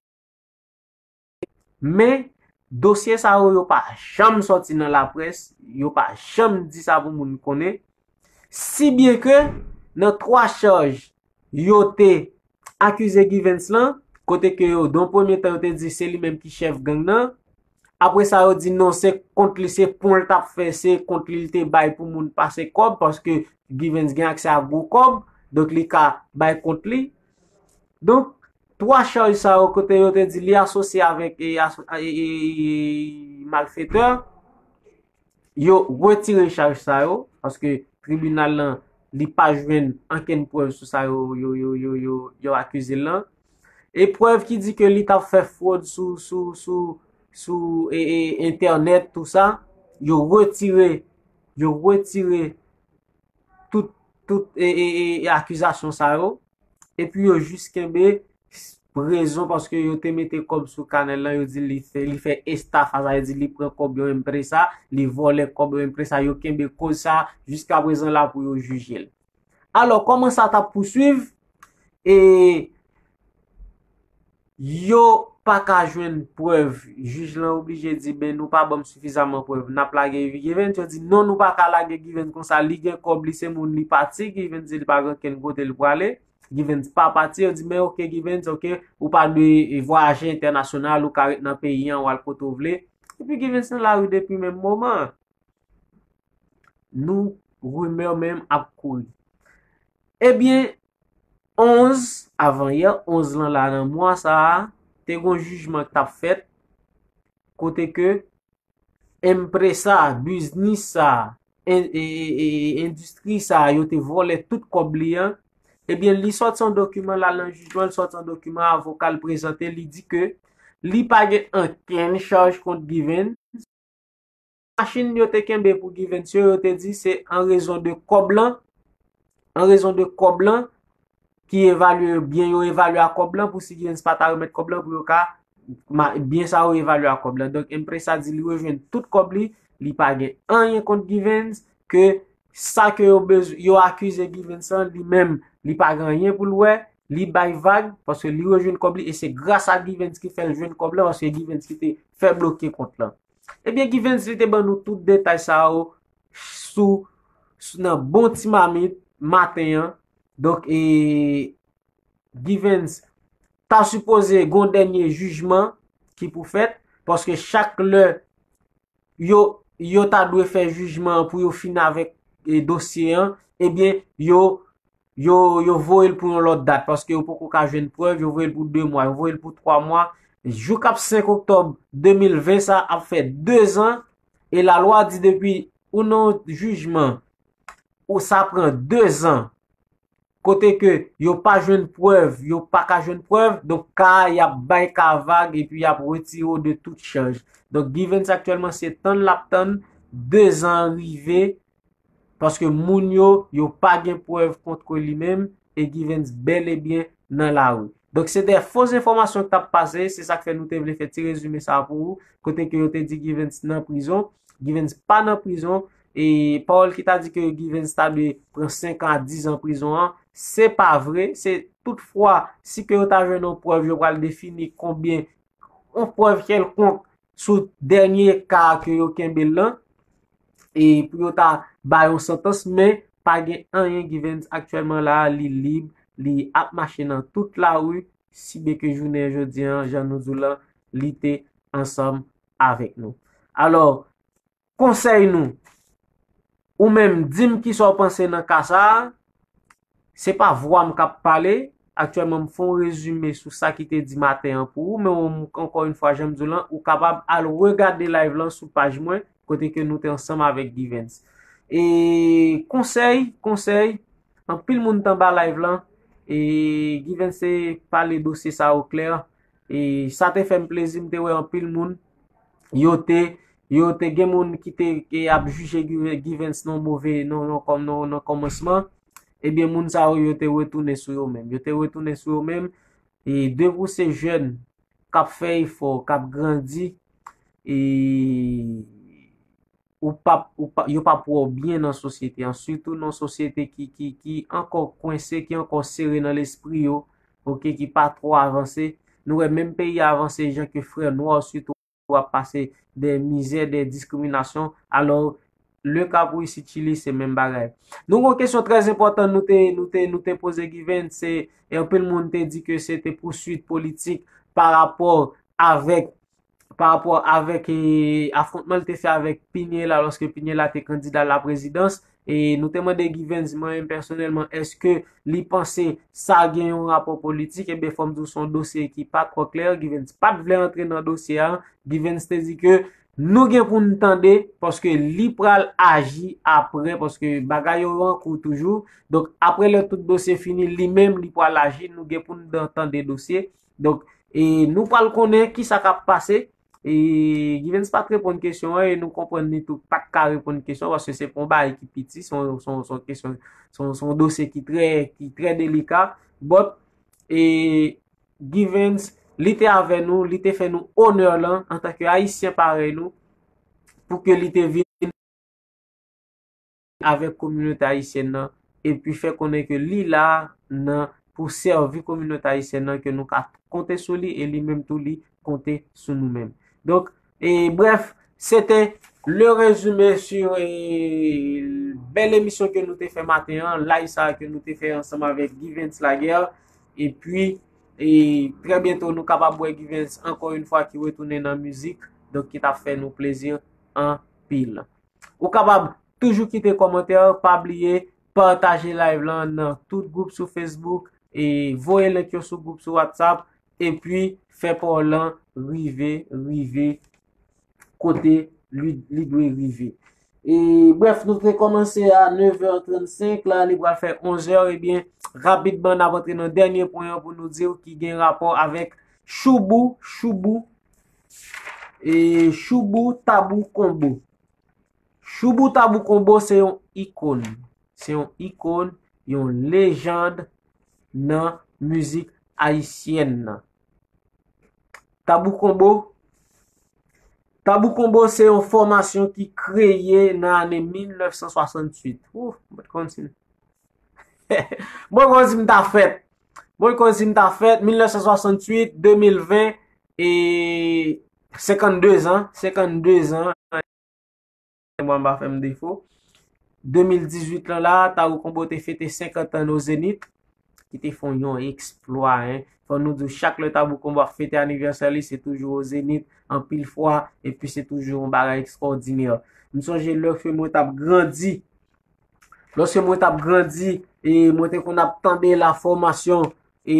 men dosye sa yo, yo pa janm sòti nan laprès, yo pa janm di sa pou moun konnen. Si byen ke nan twa chaj yo te akize Givens lan, kote ke yo, dan premye tan, yo te di se li menm ki chèf gang nan. Apre sa, yo di non, se kont li, se pon l t ap fè, se kont li l te bay pou moun pase kòb, paske Givens gen aksè a gwo kòb, donk li ka bay kont li. Donk, twa chaj sa yo, kote yo te di li asosye avèk, e, aso- e, e, e, malfetè, yo retire chaj sa yo, paske tribinal lan, li pa jwenn ankenn prèv sou sa yo, yo, yo, yo, yo, yo akize l lan. E prèv ki di ke li t ap fè fwod sou, sou, sou, sou, e, e, entènèt, tou sa, yo retire, yo retire tout, tout, e, e, e, e akizasyon sa yo. Epi yo jis kenbe rezon paske yo te mete kòb sou kanèl lan, yo di li fè, li fè estafa, sa vle di li pran kòb yon empresa, li vòlè kòb yon empresa, yo kenbe koz sa jiska prezan la pou yo jije l. Alò, kòman sa t ap pouswiv? E yo pa ka jwenn prèv. Jij lan oblije di, ben, nou pa ban m sifizaman prèv. N ap lage Givens. Yo di, non, nou pa ka lage Givens konsa. Li gen kòb, li se moun, li pati. Givens di li pa gen okenn kote li prale. Givens pa pati. Yo di, men oke, Givens, oke, ou pa dwe vwayaje entènasyonal, ou ka ret nan peyi an, w al kote w vle. Epi Givens nan lari depi menm moman. Nou, rimè menm ap kouri. Ebyen, onz, avan yè, onz lan la nan mwa sa a, te gon jijman k t ap fèt, kote ke empresa, biznis sa, en- e- e- e- endistri sa, yo te vòlè tout kòb li an. Ebyen, li sòti yon dokiman la nan jijman, li sòti yon dokiman, avoka l prezante, li di ke li pa gen ankenn chaj kont Givens. Machin yo te kenbe pou Givens yo, yo te di se an rezon de kòb lan, an rezon de kòb lan ki evalye byen, yo evalye a kòb lan pou si Givens pa ta remèt kòb lan pou yo ka ma- byen sa yo evalye a kòb lan. Donk, empresa di li rejwenn tout kòb li, li pa gen anyen kont Givens, ke sa ke yo bezwen, yo akize Givens lan, li menm, li pa gen anyen pou l wè, li bay vag, paske li rejwenn kòb li, e se gras a Givens ki fè l jwenn kòb lan, paske Givens ki te fè bloke kont lan. Ebyen, Givens, li te ban nou tout detay sa yo sou, sou, nan bon ti mamit maten an. Donk, e, Givens ta sipoze gon dènye jijman ki pou fèt, paske chak lè yo, yo ta dwe fè jijman an pou yo fin avèk, e, dosye an, ebyen, yo, yo, yo voye l pou yon lòt dat, paske yo poko ka jwenn prèv, yo voye l pou de mwa, yo voye l pou twa mwa. Jou k ap senk oktòb de mil ven sa ap fè de zan, e lalwa di depi ou nan yon jijman, ou sa pran de zan, kote ke yo pa jwenn prèv, yo pa ka jwenn prèv, donk ka a y ap bay ka a vag epi y ap retire w de tout chaj. Donk Givens aktyèlman se tann l ap tann, de zan an rive, paske moun yo, yo pa gen prèv kont li menm, e Givens bèl e byen nan lari. Donk se de fo enfòmasyon k t ap pase, se sa k fè nou te vle fè ti rezime sa a pou ou, kote ke yo te di Givens nan prizon, Givens pa nan prizon, e pawòl ki ta di ke Givens ta dwe pran senk an a diz an prizon an, se pa vre, se toutfwa, si ke yo ta jwenn yon prèv, yo pral defini konbyen, yon prèv kèlkonk sou dènye ka ke yo kenbe l lan, e pou yo ta bay yon santans, men pa gen anyen. Givens aktyèlman la a, li lib, li ap mache nan tout lari, si byen ke jounen jodi an, jan nou di w lan, li te ansanm avèk nou. Alò, konsèy nou, ou menm, di m kisa w panse nan ka sa a. Se pa vwa m k ap pale. Aktyèlman, m fè yon rezime sou sa ki te di maten an pou ou, men w, ankò yon fwa, jan m di w lan, ou kapab al regade live lan sou paj mwen, kote ke nou te ansanm avèk Givens. E konsèy, konsèy, anpil moun t anba live lan, e Givens te pale dosye sa o klè, e sa te fè m plezi, m te wè anpil moun, yo te, yo te gen moun ki te, e, ap jije Give- Givens nan move, nan, nan, kòm, nan, nan kòmansman, ebyen, moun sa yo, yo te retounen sou yo menm. Yo te retounen sou yo menm, e depi w se jèn k ap fè efò, k ap grandi, e ou p ap, ou p ap, yo p ap wè w byen nan sosyete an, sitou nan sosyete ki, ki, ki ankò kwense, ki ankò sere nan lespri yo, oke, ki pa twò avanse. Nou wè menm peyi a avanse jan ke frè nwa sitou ap pase de mizè, de diskriminasyon. Alò, le ka pou isit Chili, se menm bagay. Nou gon kesyon trè enpòtan nou te, nou te, nou te poze Givens, se, e anpil moun te di ke se te pouswit politik pa rapò avèk pa rapò avèk e, afwontman l te fè avèk Pinela lòske Pinela te kandida laprezidans. E nou te mande Givens, mwen menm pèsonèlman, èske li panse sa gen yon rapò politik? Ebyen, fò m di w, se yon dosye ki pa twò klè. Givens pa t vle antre nan dosye a. Givens te di ke nou gen pou n tande, paske li pral aji apre, paske bagay yo an kou toujou. Donk, apre lè tout dosye fini, li menm, li pral aji, nou gen pou n dan- tande dosye. Donk, e nou pral konnen ki sa k ap pase. E Givens pa t reponn kesyon an, e nou konprann li tou pa t ka reponn kesyon an, paske se pa yon bagay ki piti, se yon, se yon, se yon kesyon, se yon, se yon dosye ki trè, ki trè delika. But, e Givens, li te avè nou, li te fè nou onè lan, antanke Ayisyen parèy nou, pou ke li te vin avèk kominote ayisyèn nan, epi fè konnen ke li la nan pou sèvi kominote ayisyèn nan, ke nou ka konte sou li, e li menm tou li konte sou nou menm. Donk, e brèf, se te le résumé sur e, bèl emisyon ke nou te fè maten an, live sa ke nou te fè ansanm avèk Givens Laguerre, epi e, trè byento nou kapab wè Givens ankò yon fwa ki retounen nan mizik, donk ki t ap fè nou plezi anpil. Ou kapab toujou kite kòmantè, pa bliye pataje live lan nan tout gwoup sou Facebook, e voye link yo sou gwoup sou WhatsApp, epi fè pa w lan rive, rive kote li, li dwe rive. E, brèf, nou te kòmanse a nèf è trannsenk, la li pral fè onz è, ebyen, rapidman n ap antre nan dènye pwen an pou nou di w ki gen rapò avèk Shoubou, Shoubou, e Shoubou Tabou Konbo. Shoubou Tabou Konbo se yon ikòn. Se yon ikòn, yon lejand nan mizik ayisyèn nan. Tabou Konbo, Tabou Konbo se yon fòmasyon ki kreye nan ane mil nèf san swasantuit. Ou, mwen konn si m, mwen konn si m ta fèt. Mwen konn si m ta fèt, mil nèf san swasantuit, de mil ven, e senkannde zan, senkannde zan. Mwen pa fè m defo. De mil dizuit lan la, Tabou Konbo te fete senkant an o Zenith, ki te fè yon eksplwa, en. Fò nou di w, chak lè Tabou Konbo ap fete anivèsè li, se toujou o Zenith, anpil fwa, epi se toujou yon bagay ekstwòdinè. M sonje lòske mwen t ap grandi, lòske mwen t ap grandi, e mwen te konn ap tande la fòmasyon, e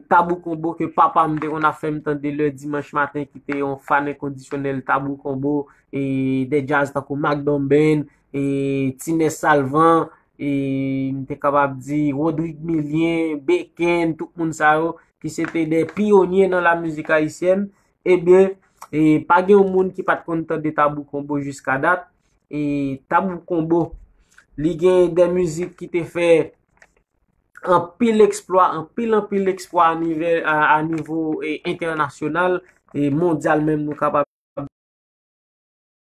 Tabou Konbo ke papa m te konn ap fè m tande lè dimanch maten, ki te yon fan enkondisyonèl Tabou Konbo, e de djaz tankou Mack Don Ben, e Tinè Salvan, e m te kapab di Rodrigue Milien, Beken, tout moun sa yo, ki se te de pyonye nan la mizik ayisyèn, ebyen, e pa gen yon moun ki pa t konn tande Tabou Konbo jiska dat. E Tabou Konbo, li gen de mizik ki te fè anpil eksplwa, anpil, anpil eksplwa a nivè, a, a nivo, e, entènasyonal, e mondyal menm, nou kapab,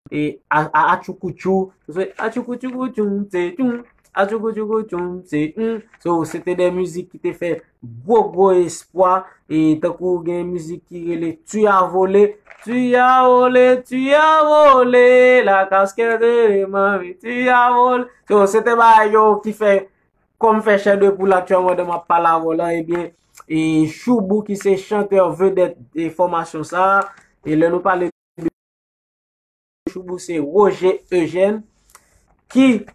e a, a, atchoukoutchou, atchoukoutchoukoutchoum, se tchoum, atchoukoutchoukoutchoum, se, hmm. So, se te de mizik ki te fè gwo, gwo espwa, e tankou gen mizik ki rele Tu as volé, tu as volé, tu as volé, la casquette de mami, tu as volé. So, se te bagay yo ki fè kòm fè chè de poul aktyèlman, de m ap pale avè w la, ebyen, e Shoubou ki se chantè vedèt de fòmasyon sa a, e lè nou pale de Shoubou, se Roger Eugène, ki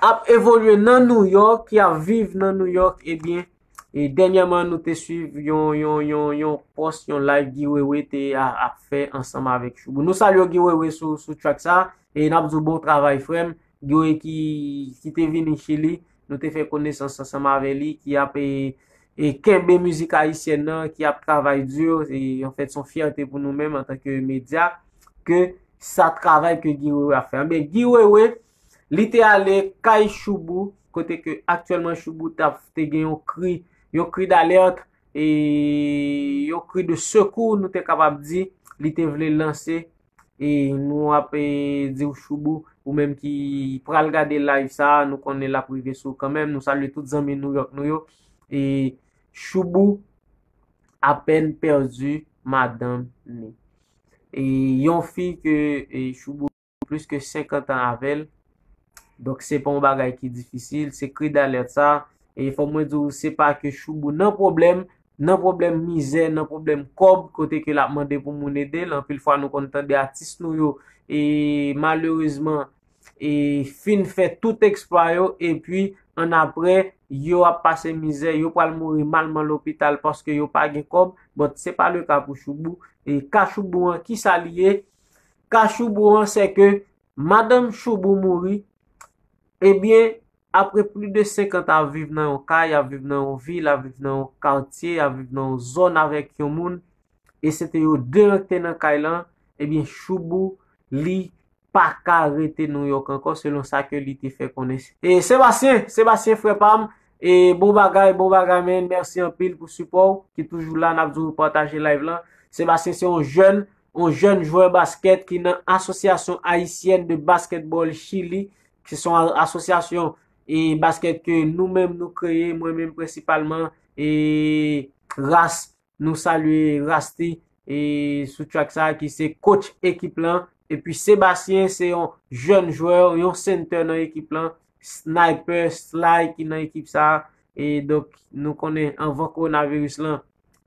ap evolye nan New York, ki ap viv nan New York, ebyen, e dènyèman, nou te swiv yon, yon, yon, yon pòs, yon live Guy Wewe te a, ap fè ansanm avèk Shoubou. Nou salye Guy Wewe sou, sou track sa, e n ap di w bon travay, frè m. Guy Wewe ki, ki te vini Chili, nou te fè konesans ansanm avè li, ki ap, e, e kenbe mizik ayisyèn nan, ki ap travay di, e anfèt, se yon fyète pou nou menm antanke medya, ke sa travay ke Guy Wewe ap fè. Anben, Guy Wewe, li te ale kay Shoubou, kote ke aktyèlman Shoubou t ap, te gen yon kri, yon kri d'alerte, e yon kri de sekou, nou te kapab di, li te vle lanse, e nou ap, e, di w Shoubou, ou menm ki pral gade live sa a, nou konnen l ap rive sou ou kanmenm. Nou salye tout zanmi New York nou yo. E Shoubou, apèn pèdi madanm ni. E yon fi ke e, Choubou plis ke senkant an avè l. Donk, se pa yon bagay ki difisil, se kri dalèt sa. E fò mwen di w, se pa ke Choubou nan pwoblèm, nan pwoblèm mizè, nan pwoblèm kòb, kote ke l ap mande pou moun ede l. Anpil fwa, nou konn tande atis nou yo, e malerezman, e fin fè tout eksplwa yo, epi annapre, yo ap pase mizè, yo pral mouri malman lopital paske yo pa gen kòb. But se pa le ka pou Choubou. E ka Choubou an, ki sa li ye? Ka Choubou an, se ke madanm Choubou mouri, ebyen, apre plis de senkant an ap viv nan yon kay, ap viv nan yon vil, ap viv nan yon katye, ap viv nan yon zòn avèk yon moun, e se te yo de an ki te nan kay lan, ebyen, Choubou, li pa ka rete Nouyòk ankò, selon sa ke li te fè konnen. E Sebastien, Sebastien, frè pa m, e bon bagay, bon bagay, men mèsi anpil pou sipò w, ki toujou la, n ap di w pataje live lan. Sebastien se yon jèn, yon jèn jwè baskèt ki nan Associación Haitiana de Basketball Chili, ki se yon asosyasyon e baskèt ke nou menm nou kreye, mwen menm prensipalman, e Ras, nou salye Rasty, e sou track sa ki se coach ekip lan. Epi Sebastien se yon jèn jwè, yon center nan ekip lan, sniper, sly ki nan ekip sa. E donk, nou konnen anvan kowonaviris lan,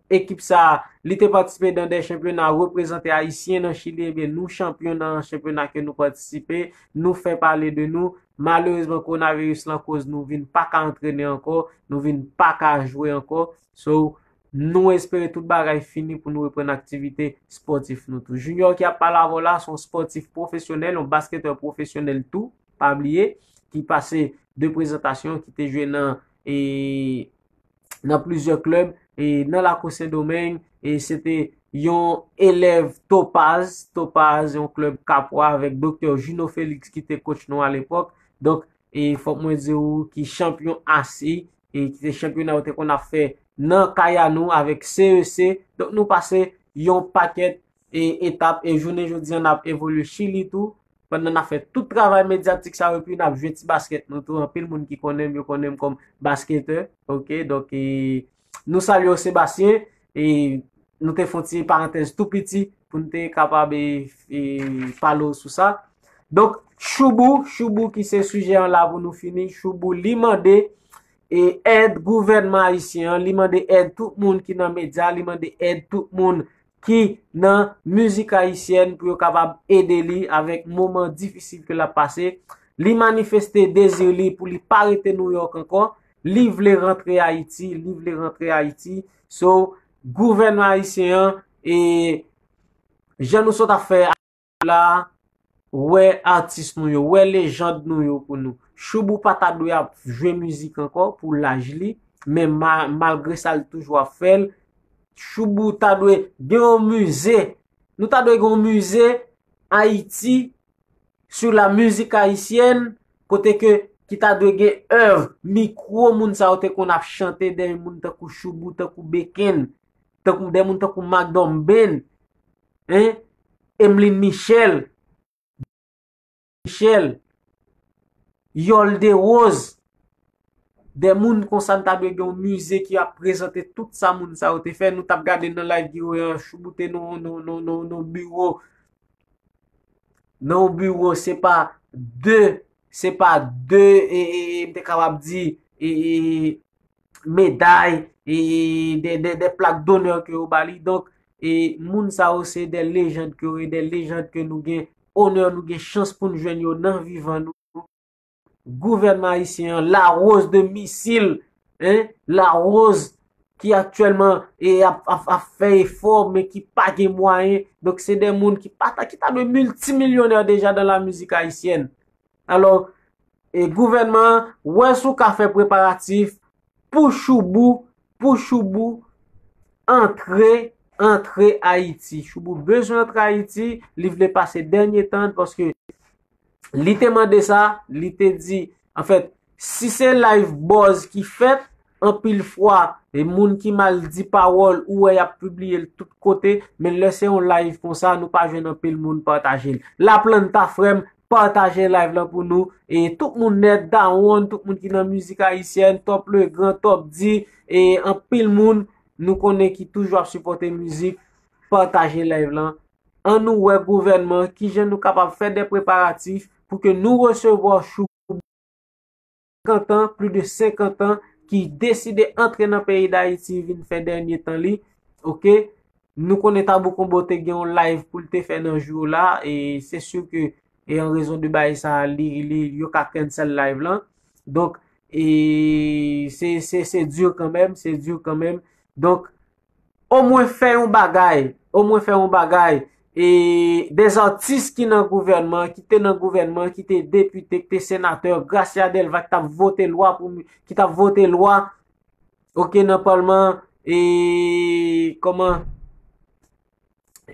ekip sa, li te patisipe nan de chanpyona, reprezante Ayisyen nan Chili, ebyen nou chanpyon nan chanpyona ke nou patisipe, nou fè pale de nou. Malerezman, kowonaviris lan koz nou vin pa ka antrene ankò, nou vin pa ka jwe ankò. So, nou espere tout bagay fini pou nou reprann aktivite spòtif nou tou. Junior ki ap pale avè w la, se yon spòtif pwofesyonèl, yon basketè pwofesyonèl tou, pa bliye, ki pase de prezantasyon, ki te jwe nan, e, nan plizyè klèb, e, nan lakou Sendomeng, e se te yon elèv Topaz, Topaz, yon klèb Kapwa avèk Doktè Juno Félix ki te coach nou alepòk. Donk, e fòk mwen di w ki chanpyon A C, e ki se chanpyona yo te konn ap fè nan kay a nou avèk C E C. Donk, nou pase yon pakèt e, etap, e jounen jodi an, n ap evolye Chili tou, pandan n ap fè tout travay medyatik sa yo, epi n ap jwe ti baskèt nou tou. Anpil moun ki konnen m, yo konnen m kòm basketè, oke? Donk, e, nou salye w, Sebastien, e nou te fè yon ti parantèz tou piti pou n te kapab, e, e, pale w sou sa. Donk, Choubou, Choubou ki se sijè an la pou nou fini, Choubou, li mande, e, èd gouvènman ayisyen an, li mande èd tout moun ki nan medya, li mande èd tout moun ki nan mizik ayisyèn pou yo kapab ede li avèk moman difisil ke l ap pase. Li manifeste dezi li pou li pa rete Nouyòk ankò. Li vle rantre Ayiti, li vle rantre Ayiti. So, gouvènman ayisyen an, e jan nou sot ap fè la, wè atis nou yo, wè lejand nou yo pou nou. Choubou pa ta dwe ap jwe mizik ankò pou laj li, men ma-, malgre sa, l toujou ap fè l. Choubou ta dwe gen yon mize. Nou ta dwe gen yon mize Ayiti sou la mizik ayisyèn, kote ke ki ta dwe gen èv, mikwo moun sa yo te konn ap chante dèyè moun tankou Choubou, tankou Beken, tankou dèyè moun tankou Macdom Ben, en, Emeline Michel, Michel, Yolde Rose, de moun konsa, n ta dwe gen yon mize ki ap prezante tout sa moun sa yo te fè. Nou t ap gade nan live Guerrier an, Choubou te nan, nan, nan, nan, nan biwo, nan yon biwo, se pa de, se pa de, e, e, e, m te kapab di, e, e, meday, e, de, de, de plak donè ke yo ba li. Donk, e, moun sa yo se de lejand ke yo ye, de lejand ke nou gen onè, nou gen chans pou n jwenn yo nan vivan nou. Gouvènman ayisyen an, Larose de Misil, en, Larose ki aktyèlman, e, ap, ap, ap fè efò, men ki pa gen mwayen. Donk, se de moun ki pa ta, ki ta dwe miltimilyonè deja dan la mizik ayisyèn. Alò, e, gouvènman an, wè si w ka fè preparatif pou Choubou, pou Choubou antre, antre Ayiti. Choubou bezwen antre Ayiti, li vle pase dènye tan, paske li te mande sa, li te di, anfèt, si se live buzz ki fèt, anpil fwa, e moun ki mal di pawòl, ou wè y ap pibliye l tout kote, men lè se yon live konsa, nou pa jwenn anpil moun pataje l. Laplanta, frè m, pataje live lan pou nou. E tout moun nèt, Dawonn, tout moun ki nan mizik ayisyèn, Top Legrand, Top D, e anpil moun, nou konnen ki toujou ap sipòte mizik, pataje live lan. Ann nou wè gouvènman, kijan nou kapab fè de preparatif pou ke nou resevwa Shoubou senkant an, plis de senkant an, ki deside antre nan peyi Dayiti, vin fè dènye tan li. Oke? Nou konnen Tabou Combo te gen yon live pou l te fè nan jou la, e se si ke, e an rezon de bagay sa, li, li, yo ka cancel live lan. Donk, e se, se, se di kanmenm, se di kanmenm. Donk, omwen fè yon bagay, omwen fè yon bagay. E de atis ki nan gouvènman, ki te nan gouvènman, ki te depite, ki te senatè, Gracia Delva, ki t ap vote lwa pou, ki t ap vote lwa, oke, nan palman, e kòman,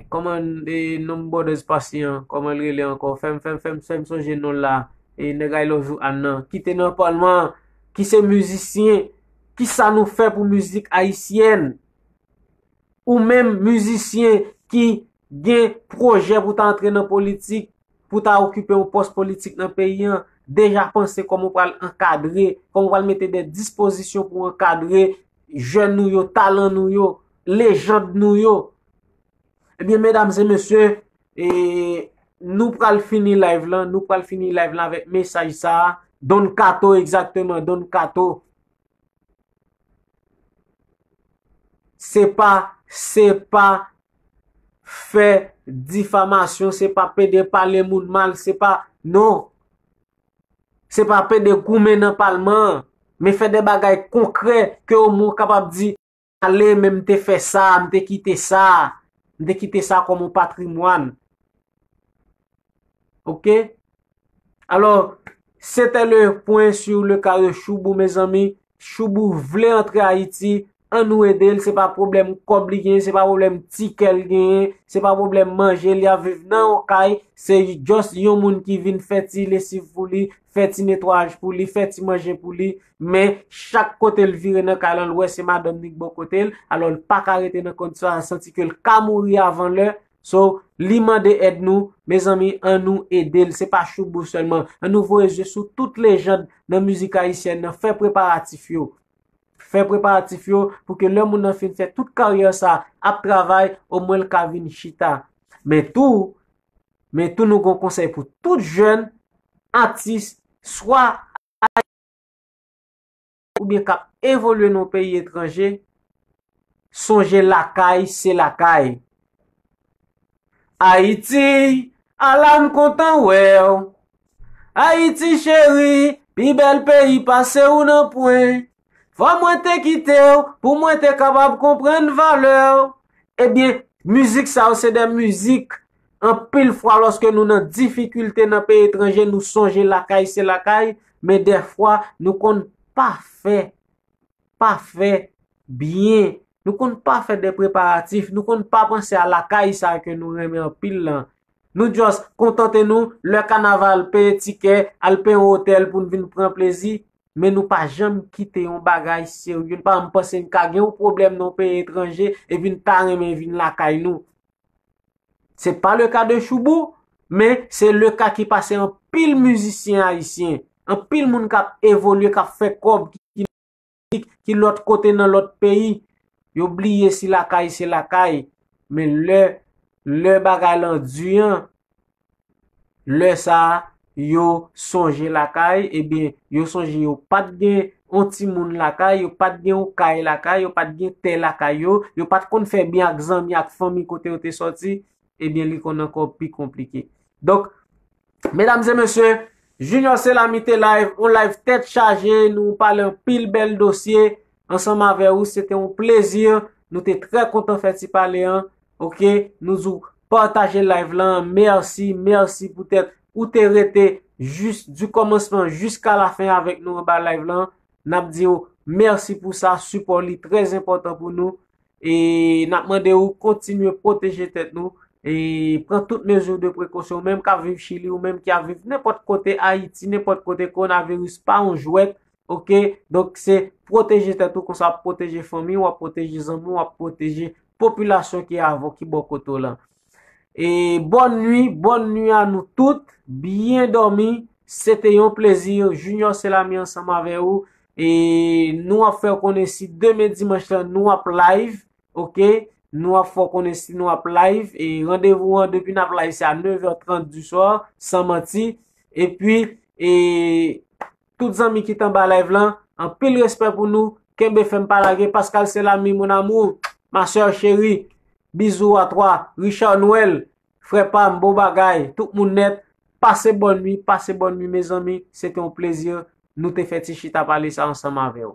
kòman, e, non Brothers Passy an, kòman l rele ankò? Fè m, fè m, fè m, fè m sonje non l la. E nèg I Love You Ann nan, ki te nan palman, ki se mizisyen, ki sa nou fè pou mizik ayisyèn? Ou menm mizisyen ki gen pwojè pou ta antre nan politik, pou ta okipe yon pòs politik nan peyi an, deja panse kòman w pral ankadre, kòman w pral mete de dispozisyon pou ankadre jèn nou yo, talan nou yo, lejand nou yo. Ebyen, medam e mesye, e nou pral fini live lan, nou pral fini live lan avèk mesaj sa a. Don Kato, egzakteman, Don Kato. Se pa, se pa fè difamasyon, se pa pede pale moun mal, se pa, non. Se pa pede goumen nan palman an, men fè de bagay konkrè ke omwen w kapab di, ale, men m te fè sa, m te kite sa, m te kite sa kòm yon patrimwàn. Oke? Alò, c'était le point sur le cas de Shoubou, mezanmi. Shoubou vle antre Ayiti, ann nou ede l, se pa pwoblèm kòb li genyen, se pa pwoblèm tikè l genyen, se pa pwoblèm manje, li ap viv nan yon kay, se just yon moun ki vin fè ti lesiv pou li, fè ti netwayaj pou li, fè ti manje pou li, men chak kote l vire nan kay lan, l wè se madanm li k bò kote l, alò l pa ka rete nan kondisyon sa, l santi ke l ka mouri avan lè, so, li mande èd nou, mezanmi, ann nou ede l, se pa Shoubou sèlman, ann nou voye zye sou tout lejand nan mizik ayisyèn nan, fè preparatif yo. Fè preparatif yo pou ke lè moun nan fin fè tout karyè sa ap travay, omwen l ka vin chita. Men tou, men tou nou gon konsèy pou tout jèn, atis, swa oubyen k ap evolye nan yon peyi etranje, sonje lakay se lakay. Ayiti, ala m kontan wè w. Ayiti cheri, pi bèl peyi pase w nan pwen. Fò mwen te kite w pou mwen te kapab konprann valè w. Ebyen, mizik sa yo se de mizik, anpil fwa lòske nou nan difikilte nan peyi etranje, nou sonje lakay se lakay, men dèfwa nou konn pa fè, pa fè byen. Nou konn pa fè de preparatif, nou konn pa panse a lakay sa ke nou renmen anpil lan. Nou just kontante nou, lè kanaval, peye tikè, al peye yon otèl pou n vin pran plezi, men nou pa janm kite yon bagay serye. Nou pa janm panse n ka gen yon pwoblèm nan yon peyi etranje, epi n ta renmen vin lakay nou. Se pa le ka de Shoubou, men se le ka ki pase anpil mizisyen ayisyen, anpil moun k ap evolye, k ap fè kòb, ki ki lòt kote nan lòt peyi, yo bliye si lakay se lakay. Men lè, lè bagay lan di an, lè sa a, yo sonje lakay, ebyen, yo sonje yo pa t gen yon timoun lakay, yo pa t gen yon kay lakay, yo pa t gen tè lakay yo, yo pa t konn fè byen ak zanmi, ak fanmi kote yo te sòti, ebyen, li konn ankò pi konplike. Donk, medam e mesye, Junior Selami te live, yon live tèt chaje, nou pale anpil bèl dosye ansanm avè ou, se te yon plezi, nou te trè kontan fè ti pale an, oke, nou di w pataje live lan, mèsi, mèsi poutèt ou te rete jis, du kòmansman jiska lafen avèk nou anba live lan, n ap di w mèsi pou sa, sipò li trè enpòtan pou nou, e n ap mande w kontinye pwoteje tèt nou, e pran tout mezi de prekosyon, ou menm k ap viv Chili, ou menm ki ap viv nenpòt kote Ayiti, nenpòt kote, kowonaviris pa yon jwèt, oke? Donk, se pwoteje tèt ou, konsa w ap pwoteje fanmi w, w ap pwoteje zanmi w, w ap pwoteje popilasyon ki avè w, ki bò kote w lan. E bòn nwi, bòn nwi a nou tout, byen dòmi, se te yon plezi, Junior Selami ansanm avè ou, E nou ap fè w konnen si demen dimanch lan nou ap live, oke? Nou ap fè w konnen si nou ap live. E randevou an depi n ap live se a neuf heures trente du soir, san manti. Epi, e tout zanmi ki t anba live lan, anpil respè pou nou. Kenbe fèm pa lage. Pascal Selami, mon amour, ma sœur chérie, bizou a twa, Richard Noël, frè pa m, bon bagay, tout moun nèt, pase bòn nwi, pase bòn nwi, mezanmi, se te yon plezi, nou te fè ti chita pale sa ansanm avè w.